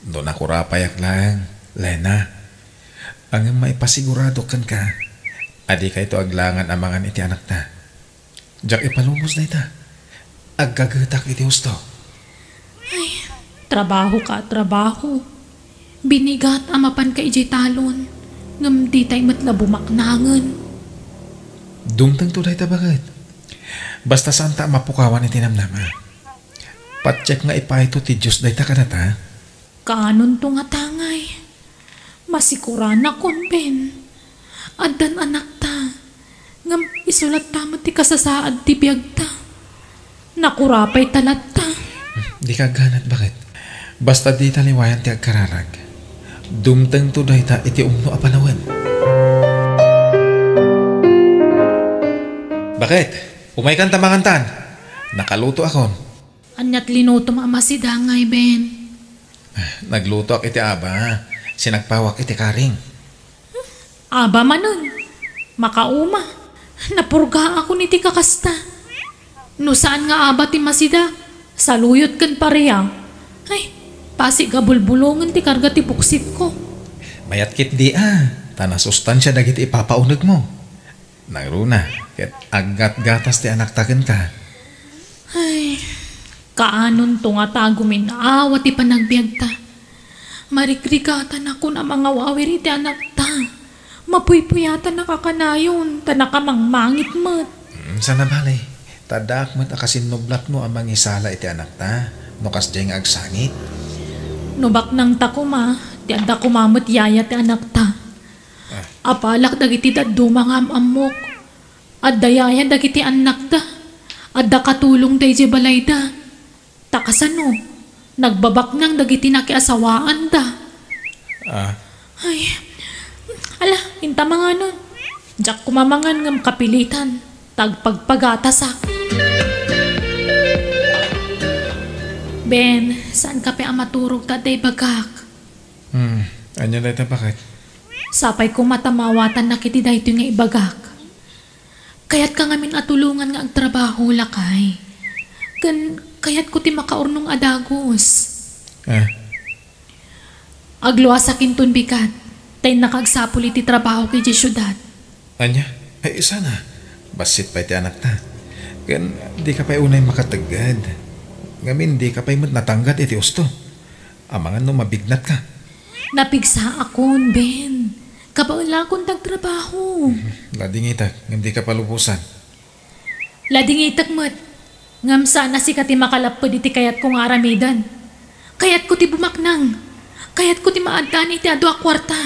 no nakurapayak laeng, Lena. Ngem maipasigurado kenka, a dikayto aglangan a mangan iti anakta. Diak ipalubos dayta. Aggagetak iti husto. Ay, trabaho ka, trabaho. Binigat a mapanka idiay talon, ngem ditay met la bumaknangen. Dumtengto dayta, baket. Basta saanta a mapukawan iti namnama. Patiek nga ipayto ti Dios dayta kadata. Kaanonto nga tangay. Masikuranakon, Ben. Addan anakta. Ngem isu latta met ti kasasaad ti biagta. Nakurapayta latta. Dika agganat, baket. Basta dita liwayan ti agkararag. Dumtengto dayta iti umno a panawen. Baket, umaykan ta mangantan. Nakalutoakon. Aniat linutom a masidangay, Ben? Naglutoak iti aba, sinagpawak iti karing. Aba manen, makauma, napurgaakon iti kakasta. No saan nga aba ti masida, saluyot ken paria. Ay, pasig a bulbulongen ti karga ti puksitko. Mayat ketdi a, ta nasustansia dagiti ipapaunegmo. Nangruna, ket aggatgatas ti anakta kenka. Ay, kaanonto nga ta guminnawa ti panagbiagta. Marigrigatanakon a mangawawir iti anakta. Mapuypuyatanak a kanayon, ta nakamangmangit met. Mm, sana bale, ta addaak met a kasinnublatmo a mangisala iti anakta, no kasdiay nga agsangit. No baknangta koma, ti adda koma met yaya ti anakta. Ah. Apalak dagiti dadduma nga am-ammok. Adda yaya dagiti annakda. Adda katulongda idiay balayda. Ta kasano, nagbabaknang dagiti nakiasawaanda. Ah. Ay, ala, inta manganon. Diak koma mangan ngem kapilitan. Ta agpagpagatasak. Ben, saan ka pay a maturog ta adda ibagak? Hmm, ania dayta, baket? Sapay koma ta maawatannak iti daytoy nga ibagak. Kayatka ngamin a tulongan nga agtrabaho, lakay. Ken kayatko ti makaurnong a dagus. Ah. Agluasak inton bigat, ta innaka agsapul iti trabahok idiay siudad. Ania? Ay, sana. Bassit pay ti anakta. Ken dika pay unay makategged. Ngamin, dika pay met natanggat iti usto. Amangan no mabignatka. Napigsaakon, Ben. Kabaelakon ti agtrabaho. Ladingitek, ngem dika palubosan. Ladingitek met. Ngem saan a sika ti makalapped iti kayatko nga aramiden. Kayatko ti bumaknang. Kayatko ti maaddaan iti adu a kuarta.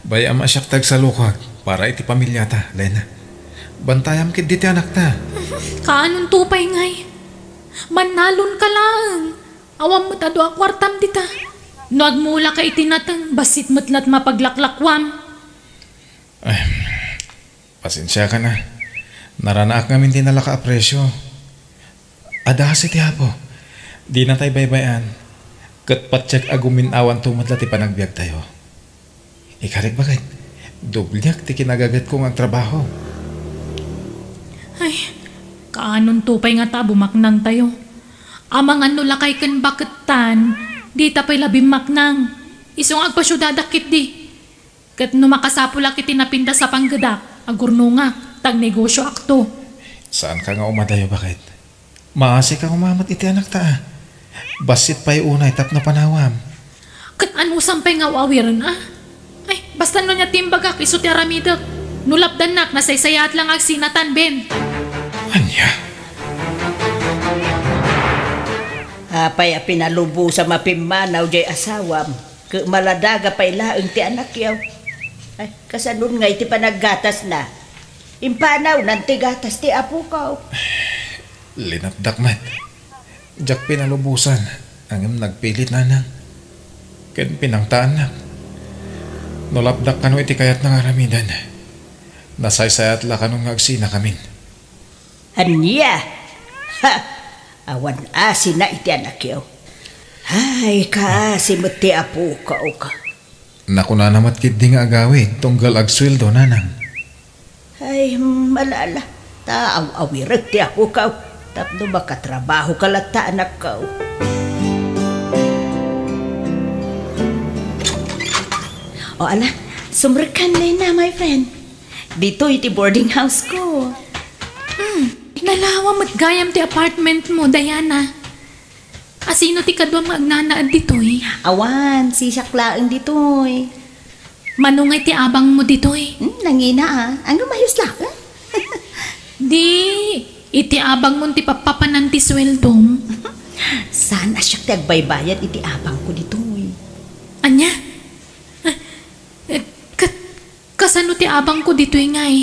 Bay-am a siak ti agsalukag para iti pamiliata, Lena. Bantayam ketdi ti anakta. Kaanonto pay ngay? Mannalonka laeng. Awan met adu a kuartam dita. No agmulaka iti nateng, bassit met la't mapaglaklakuam. Ay, pasensiakan a. Naranaak ngamin ti nalaka a presio. Adda kasi ti Apo. Dinatay baybay-an. Ket patiek a gumin-awanto met la ti panagbiagtayo. Ikarik, baket, dobliak ti kinagagetko nga agtrabaho. Ay, kaanonto pay ngata a bumaknangtayo? Amangan no lakay ken bakettan, dita pay la bimmaknang. Isu nga agpasiudadak ketdi. Ket no makasapulak iti napintas a panggedak, agurnongak, ta agnegosioakto. Saanka nga umadayo, baket? Maasika koma met iti anakta a. Bassit pay unay tapno panawam. Ket anusam pay nga aw-awiren a? Ay, basta no ania ti imbagak, isu ti aramidek. No lapdannak, nasaysayaat la nga agsinatan, Ben. Ania? Apay a pinalubosam a pimmanaw diay asawam? Ket maladaga pay laeng ti anakyo. Ay, kasanon ngay ti panaggatasna? Impanawnan ti gatas ti apokaw. Linatdak met. Diak pinalubosan, ngem nagpilit, nanang. Ken pinangtaannak. No lapdak kano iti kayatna nga aramiden, nasaysayaat la kanon nga agsinakamin. Ania? Ha! Awan asina iti anakyo. Ay, kaasi met ti apokaw. Nakunana met ketdi nga agawid tunggal agsueldo, nanang. Ay, malala, ta aw-awirek ti apokaw tapno makatrabahoka latta, anakkaw. O, ala, sumrekkan, Lena, my friend. Ditoy ti boarding house ko. Hmm, nalawa met gayam ti apartment mo, Diana. Asino ti kaduam nga agnanaed ditoy? Awan, sisiak laeng ditoy. Mano ngay ti abang mo ditoy? Hmm, nangina a. Ngem ayos laeng. Di, iti abang mo ti pappapanan ti sueldom. Saan a siak ti agbaybayad iti abang ko ditoy? Ania? Eh, eh, ket Kasano ti abangko ditoy ngay?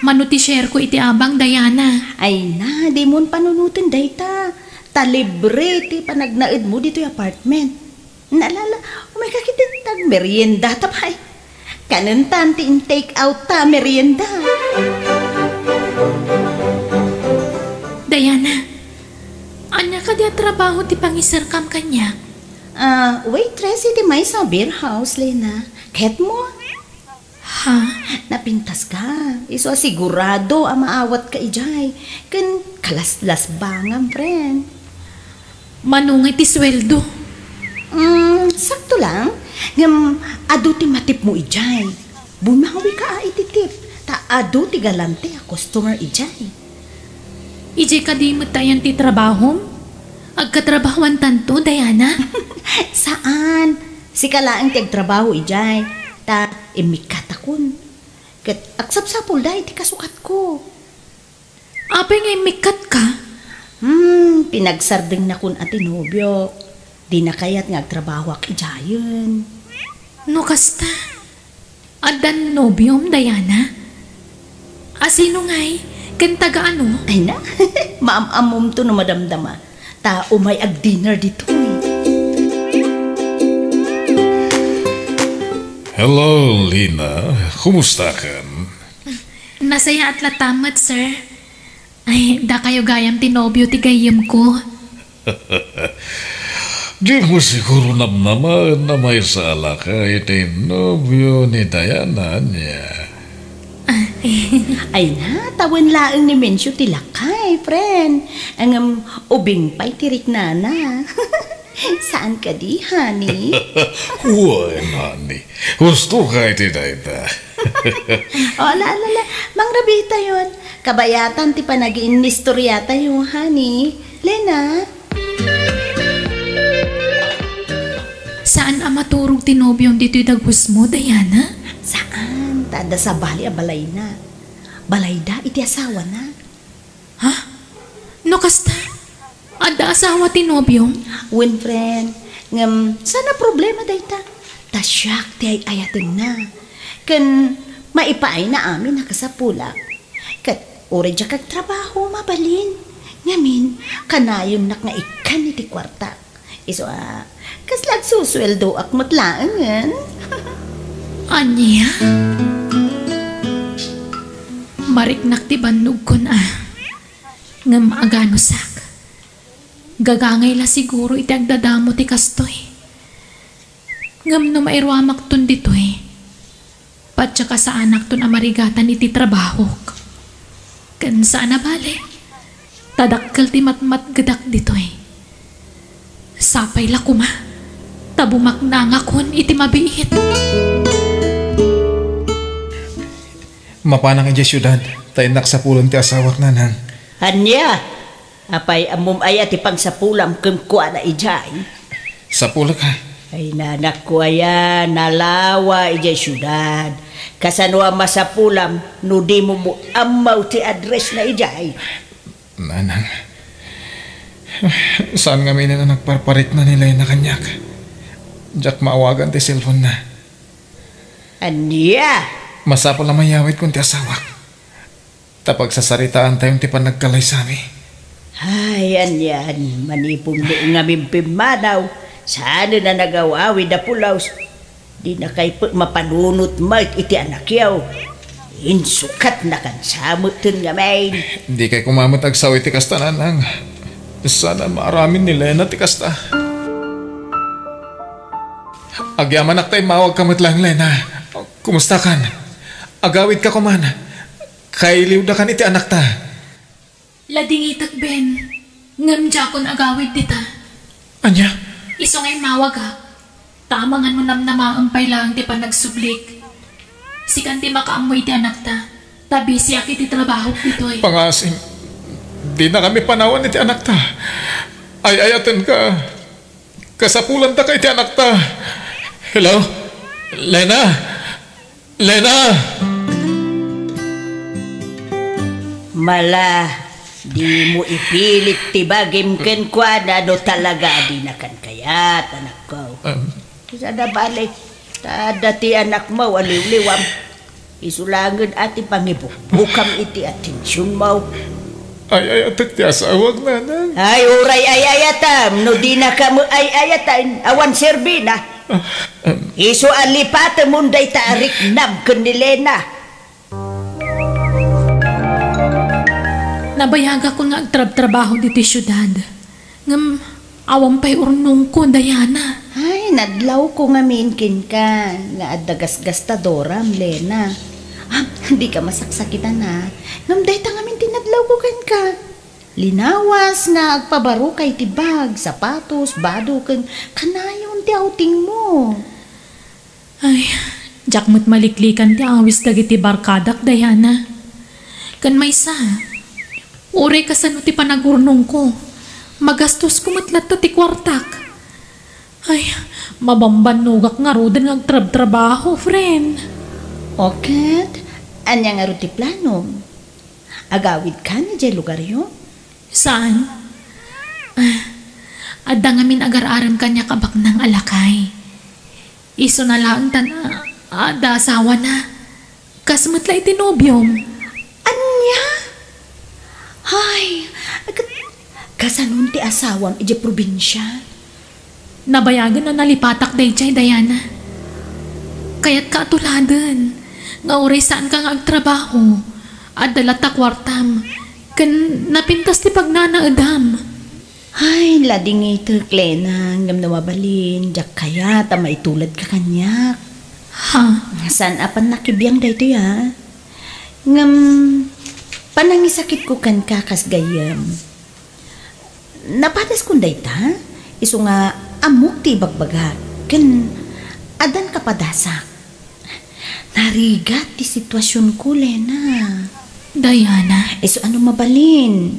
Mano ti share ko iti abang, Diana? Ay na, dimon panunoten dayta. Ta libre ti panagnaedmo ditoy apartment. Naalala, umay ka ketdi ta agmerienda ta pay. Kanentan ti in-take out ta merienda. Diana, ania kadi a trabaho ti pangiserkam kaniak? Ah, waitress iti maysa a beer house, Lena. Ket mo? Ha? Napintaska. Isu a sigurado a maawatka idiay. Ken kalaslasbangam, friend. Mano ngay ti sueldo? Mm, sakto lang. Ngem adu ti matipmo idiay. Bumawika a iti tip. Ta adu ti galante a customer idiay. Idiay kadi met ayan ti trabahom? Agkatrabahoantanto, Diana? Saan? Sika laeng ti agtrabaho idiay, ta immikkatakon. Ket agsapsapulda iti kasukatko. Apay nga immikkatka? Hmm, pinagsardengnakon a ti nobiok. Dina kayat nga agtrabahoak idiayen. No kasta, addan nobiom, Diana? A sino ngay? Ken taga ano? Ay na, maam-ammomto no madamdama. Ta umay ag-dinner ditoy. Hello, Lina. Kumustakan? Nasayaat latta met, sir. Ay, dakayo gayam ti nobio ti gayyemko. Dimo siguro namnamaen a maysa a lakay ti nobio ni Diana, ania? Ah, eh. Ay na, tawen laeng ni Mencio ti lakay, friend. Ngem ubing pay ti riknana. Saan kadi, honey? Wen, honey. Husto ka iti dayta. O, ala, ala, ala. Mangrabitayon. Kabayatan ti panagiinnistoriatayo, honey. Lena? Saan a maturog ti nobiom ditoy dagus mo, Diana? Saan? Ta adda sabali a balayna. Balayda iti asawana. Ha? No kasta, adda asawa ti nobiom? Wen, friend. Ngem, saan a problema dayta. Ta siak ti ay-ayatenna. Ken maipaayna amin a kasapulak. Ket uray diak agtrabaho, mabalin. Ngamin, kanayonnak nga ikkan iti kuartak. Isu a, kasla agsusueldoak met laengen. Ania? Mariknak ti bannogkon a. Ngem aganusak. Gagangay la siguro iti agdadamo ti kastoy. Ngem no mairuamakton ditoy, Patyak a saanakton a marigatan iti trabahok. Ken saan a bale, ta dakkel ti matmatgedak ditoy. Sapay la koma, ta bumaknangakon iti mabiit. Mapanak idiay siudad, ta innak sapulen ti asawak, nanang. Ania? Apay, ammom aya ti pangsapulam kenkuana idiay? Sapulek, ha? Ay, nanakko aya, nalawa idiay siudad. Kasano a masapulam no dimo met ammo ti address na idiay? Nanang, saan ngamin a nagparparikna ni Lena kaniak. Diak maawagan ti cellphone na. Ania? Masapul a mayawidkon ti asawak. Ta pagsasaritaantayon ti panagkalaysami. Ay, anian, manipun met ngamin pimmanaw, saanen a nagaw-awid a pulos. Dinakay pek mapanunot met iti anakyo. Insukatnakan sa metten ngamin. Dikay koma met agsao iti kasta, nanang. Saan a maaramid ni Lena ti kasta. Agyamanak ta immawagka met laeng, Lena. Kumustakan? Agawidka koman. Kailiwdakan iti anakta. Ladingitek, Ben. Ngem diakon agawid dita. Ania? Isu nga immawagak. Ta amangan mo namnamaem pay laeng ti panagsublik. Sikan ti makaammo iti anakta. Ta bisiak iti trabahok ditoy. Pangasim, dinakami panawan iti anakta. Ay-ayatenka. Kasapulantaka iti anakta. Hello? Lena? Lena! Mala, dimo ipilit ti bagim kenkuana no talaga a dinakan kayat, anakko. Em. Saan a bale, ta adda ti anakmo a liwliwam. Isu laengen a ti pangibukbukam iti atensionmo. Ay-ayatek ti asawak, nanang. Ay, uray ay-ayatam no dinaka met ay-ayatan, awan serbina. Ah, em. Isu a lipatemon dayta a riknam ken ni Lena. Nabayagakon nga agtrabtrabaho ditoy siudad. Ngem awan pay urnongko, Diana. Ay, nadlawko ngamin kenka nga adda gasgastadoram, Lena. Ah, dika masaksakitan, ha. Ngem dayta ngamin ti nadlawko kenka. Linawas nga agpabaroka iti bag, sapatos, bado, ken kanayon ti outingmo. Ay, diak met maliklikan ti awis dagiti barkadak, Diana. Ken maysa, uray kasano ti panagurnongko, magastosko met latta ti kuartak. Ay, mabambannogak ngaruden nga agtrabtrabaho, friend. O ket, ania ngarud ti planom? Agawidka idiay lugaryo? Saan? Ah, Adda ngamin agar-arem kaniak a baknang a lakay. Isuna laeng tan a, adda asawana. Kas met la iti nobiom. Ania? Ay, ket kasanon ti asawam idiay probinsia? Nabayagen a nalipatak daydiay, Diana. Kayatka a tuladen nga uray saanka nga agtrabaho, adda latta kuartam, ken napintas ti pagnanaedam. Ay, ladingitek, Lena, ngem no mabalin, diak kayat a maituladka kaniak. Ha? Saan a pannakibiang daytoy, a? Ngem, panangisakitko kenka kas gayyem. Napadaskon dayta, isu nga ammok ti ibagbagak, ken addan kapadasak. Narigat ti situasionko, Lena. Diana. Isu a no mabalin,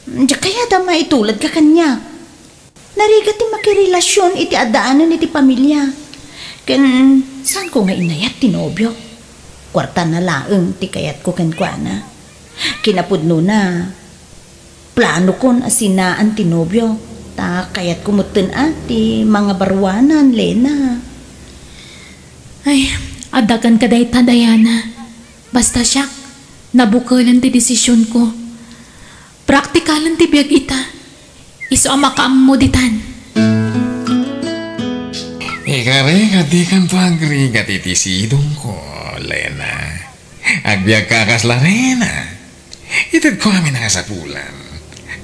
diak kayat a maituladka kaniak. Narigat ti makirelasion iti addaanen iti pamilya. Ken saanko nga inayat ti nobiok. Kuartana laeng ti kayatko kenkuana. Kinapudnona, planokon a sinaan ti nobiok, ta kayatko metten a ti mangabaruanan, Lena. Ay, adda kenka dayta, Diana. Basta siak, nabukelen ti desisionko. Praktikalen ti biag ita. Isu a makaammo ditan. Ikari nga dikanto agrigat iti sidongko, Lena. Agbiagka kas Lorena. Itedko amin a kasapulan.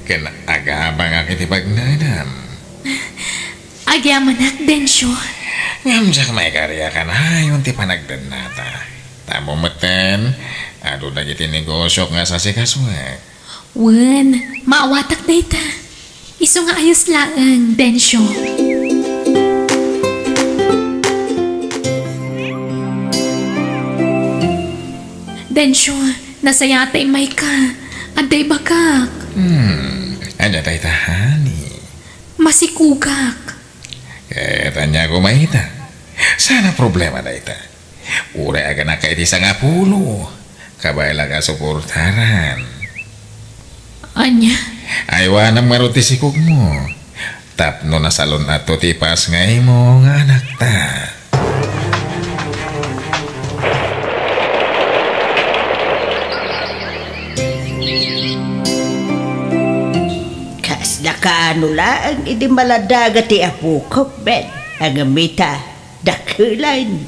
Ken agabangak iti pagnaedam. Agyamanak, Dencio. Ngem diak maikari a kanayon ti panagdennata. Tammo metten, adu dagiti negosiok nga sasikasoek. Wen, maawatak dayta. Isu nga ayos laeng, Dencio. Dencio, nasayaat ta immayka. Adda ibagak. Hmm, ania dayta, honey? Masikugak. Ket ania koma ita? Saan a problema dayta. Uray aganaka iti sangapulo, kabay la nga suportaran. Ania? Aywanam ngarud ti sikugmo. Tapno nasalun-atto ti pasngaymo nga anakta. Kasla kaano laeng idi maladaga ti apokok, Ben? Ngem ita, dakelan.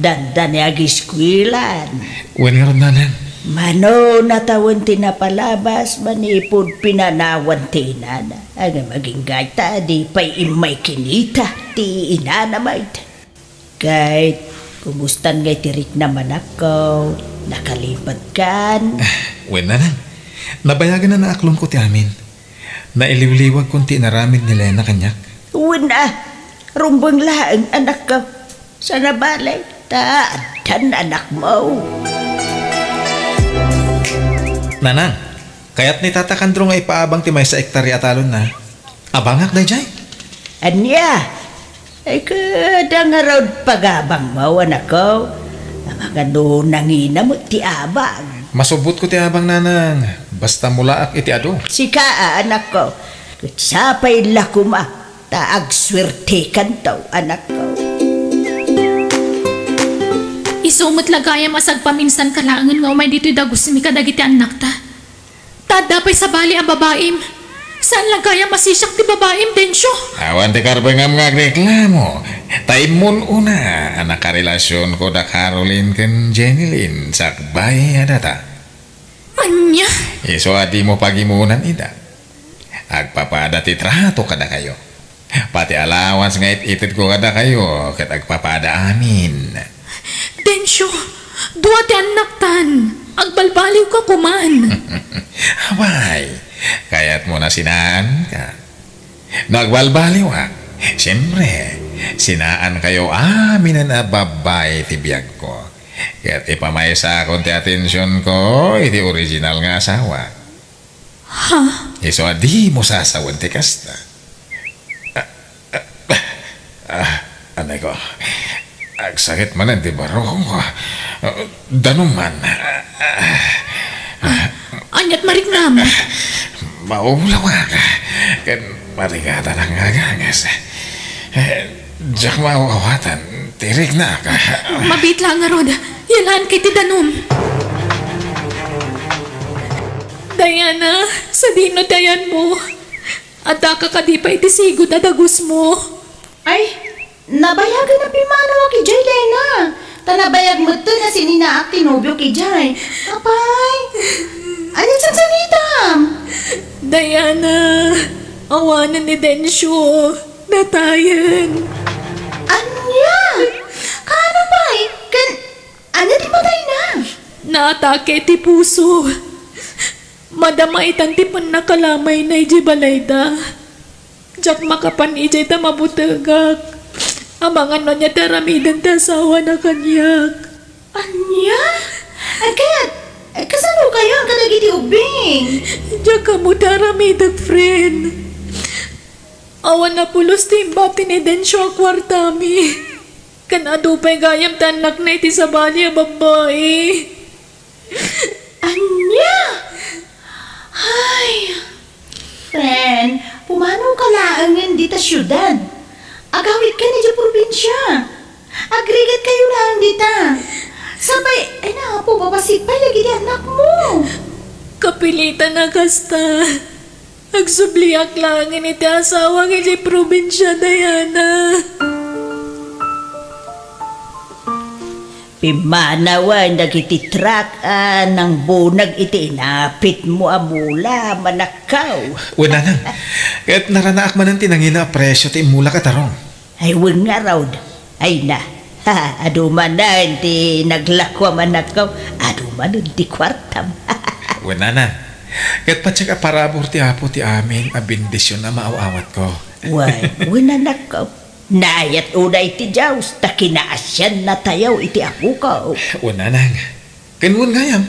Dandani agiskuelan. Wen ngarud, nanang. Mano natawen ti napalabas manipud pinanawan ti inana. Ngem agingga ita, di pay immay kinita ti inana met. Ket, kumustan ngay ti riknam, anakko? Nakalipatkan? Wen, nanang. Nabayagen a naaklonko ti amin. Nailiwliwagkon ti inaramid ni Lena kaniak. Wen a, rumbeng laeng, anakko. Saan a bale, ta addan anakmo. Nanang, kayat ni Tata Kandro nga ipaabang ti maysa a ektarya a talonna. Abangak daydiay. Ania? Ay, kada ngarud pagabangmo, anakko. Amangan no nangina met ti abang. Masubbotko ti abang, nanang. Basta mulaak iti adu. Sika a, anakko. Ket sapay la koma ta agsuertekanto, anakko. Isu met la gayam a sagpaminsanka laengen nga umay ditoy dagusmi kadagiti annakta. Ta adda pay sabali a babaim. Saan la gayam a sisiak ti babaim, Dencio. Awan ti karbengam nga agreklamo. Ta immun-una a nakarelasionko da Caroline ken Jenilyn sakbay a data. Ania? Isu a dimo pagimunan ida. Agpapada ti trato kadakayo. Pati allowance nga it-itedko kadakayo ket agpapada amin. Dencio, dua ti annaktan. Agbalbaliwka koman. Abay, kayatmo a sinaanka? No agbalbaliwak, siempre, sinaankayo aminen a babbai ti biagko. Ket ipamaysakon ti atensionko iti original nga asawa. Ha? Isu a dimo sasawen ti kasta. Ah, ah, ah, anay ko. Agsakit manen ti barrokongko. Ah, danum man. Ah, ah, ah. Aniat mariknam? Maulawak. Ken Marigatan nga aganges. Eh, diak maaw-awatan ti riknak. Mabiit laeng ngarud. Yalaan kay ti danum. Diana, sadino ti ayanmo? Addaka kadi pay iti sigud a dagusmo? Ay, nabayagen a pimmanaw idiay, Lena. Ta nabayag metten a sininaak ti nobiok idiay. Apay, ania ti sangsanitam? Diana, awanen ni Dencio. Natayen. Ania? Kaano pay? Ken ania ti patayna? Naatake ti puso. Madama itan ti pannakalamayna idiay balayda. Diak makapan idiay ta mabutegak. Amangan no ania ti aramiden ti asawana kaniak. Ania? Ket, kasanokayo kadagiti ubbing? Diak ammo ti aramidek, friend. Awan a pulos ti imbati ni Dencio a kuartami. Ken adu pay gayam ti annakna iti sabali a babbai. Ania? Ay, friend, pumanoka laengen dita siudad. Agawidkan idiay probinsia. Agrigatkayo laeng dita. Sapay, ay, Apo, babassit pay dagiti annakmo. Kapilitan a kasta. Agsubliak laengen iti asawak idiay probinsia, Diana. Pimmanawen dagiti truck a nangbunag iti inapitmo a mula, manakkaw. Wen, nanang. Ket naranaak manen ti nangina a presio ti immulak a tarong. Ay, wen ngarud. Ay na. Ha, adu manen ti naglako a manakkaw. Adu manen ti kuartam. Wen, nanang. Ket patiek a parabur ti Apo ti amin a bendision a maaw-awatko. Wen, wen, anakko. Naayat unay ti Dios, ta kinaasiannatayo iti apokaw. Wen, nanang. Ken wen gayam,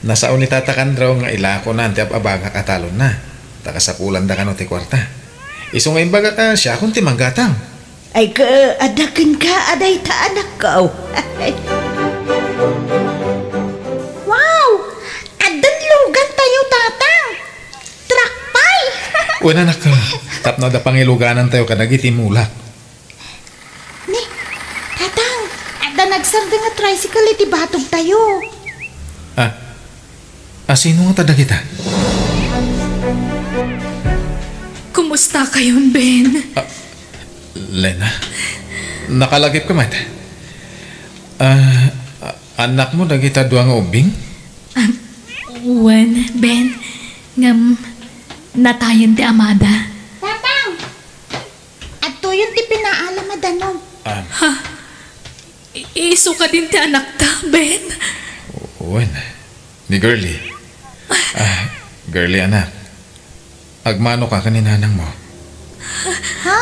nasao ni Tata Kandraw nga ilakonan ti ab-abagak a talonna, ta kasapulanda kano ti kuarta. Isu nga imbagak a siakon ti manggatang. Ay, ka, adda kenka a dayta, anakko. Wow! Addan lugantayo, Tatang! Truck pay! Wen, anakko, tapno adda pangiluganantayo kadagiti mulak. Ni, Tatang, adda nagsardeng a tricycle iti batogtayo. Ah, a sino ngata dagita? Kumustakayon, Ben? Ah, Lena, nakalagipka met? Ah, a-, annakmo dagita dua nga ubbing? Ah, wen, Ben, ngem natayen ti amada. Tatang! Adtoyen ti pinaalam a danum. Ah. Ha? I-, isu kadin ti anakta, Ben? Wen, ni Girlie. Ah, Girlie, anak. Agmanoka ken ni nanangmo. Ha?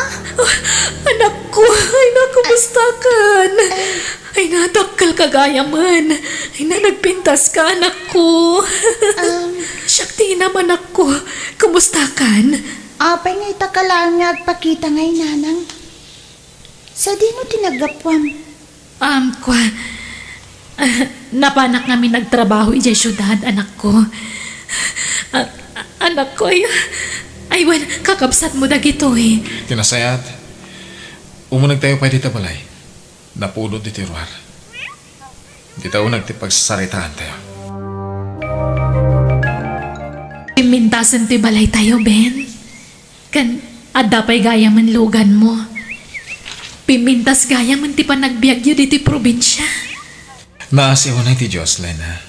Anakko, ay, nakumustakan? Ay, nadakkelka gayamen. Ay, na, nagpintaska, anakko. Um. Siak ti inam, anakko. Kumustakan? Apay nga ita ka laeng nga agpakita nga inanang? Sadino ti naggapuam? Um, kua, ah, napanak ngamin agtrabaho idiay siudad, anakko. Ah, anakko, ay, ay, wen, kakabsatmo dagitoy. Ti nasayaat, umunegtayo pay dita balay. Napudot iti ruar. Dita uneg ti pagsasaritaantayo. Pimmintasen ti balaytayo, Ben. Ken adda pay gayamen luganmo. Pimmintas gayamen ti panagbiagyo ditoy probinsia. Naasi unay ti Dios, Lena.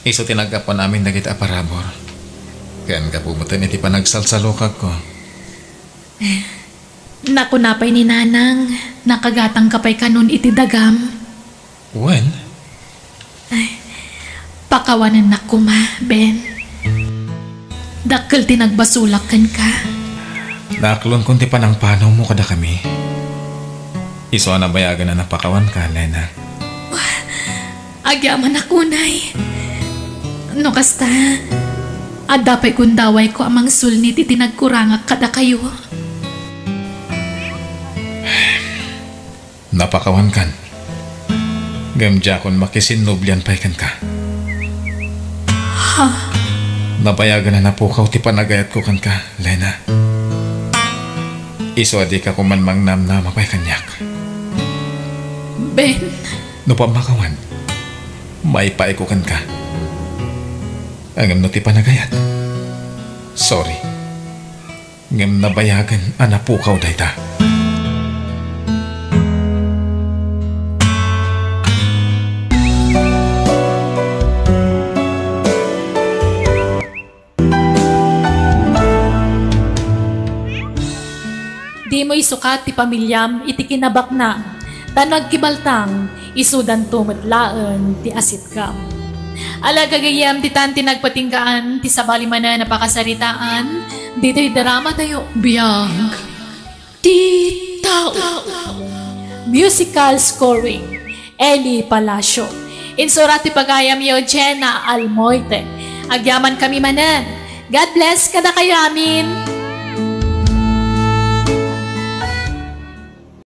Isu ti naggapuan amin dagiti a parabur. Ken gapu metten iti panagsalsalukagko. Nakuna pay ni Nanang, nakagatangka pay kanon iti dagam. Wen? Ay, pakawanennak koma, Ben. Dakkel ti nagbasolak kenka. Naaklonkon ti panangpanawmo kadakami. Isu a nabayagen a napakawanka, Lena. Agyamanak unay. No kasta, adda pay gundawayko a mangsulnit iti nagkurangak kadakayo. Napakawankan. Ngem diakon makisinnublian pay kenka. Ha? Nabayagen a napukaw ti panagayatko kenka, Lena. Isu a dika koma mannamnama pay kaniak. Ben. No pammakawan, maipaayko kenka. Ngem no ti panagayat, sorry. Ngem nabayagen a napukaw dayta. Dimo isukat ti pamiliam iti kinabaknang, ta no agkibaltang, isudanto met laeng ti asitkam. Ala, gagayyem, ditan ti nagpatinggaan ti sabali manen a pakasaritaan ditoy dramatayo. Biag ti tao. Musical scoring, Eli Palacio. Insurat ti pagayamyo, Jenna Almoite. Agyamankami manen. God bless kadakayo amin.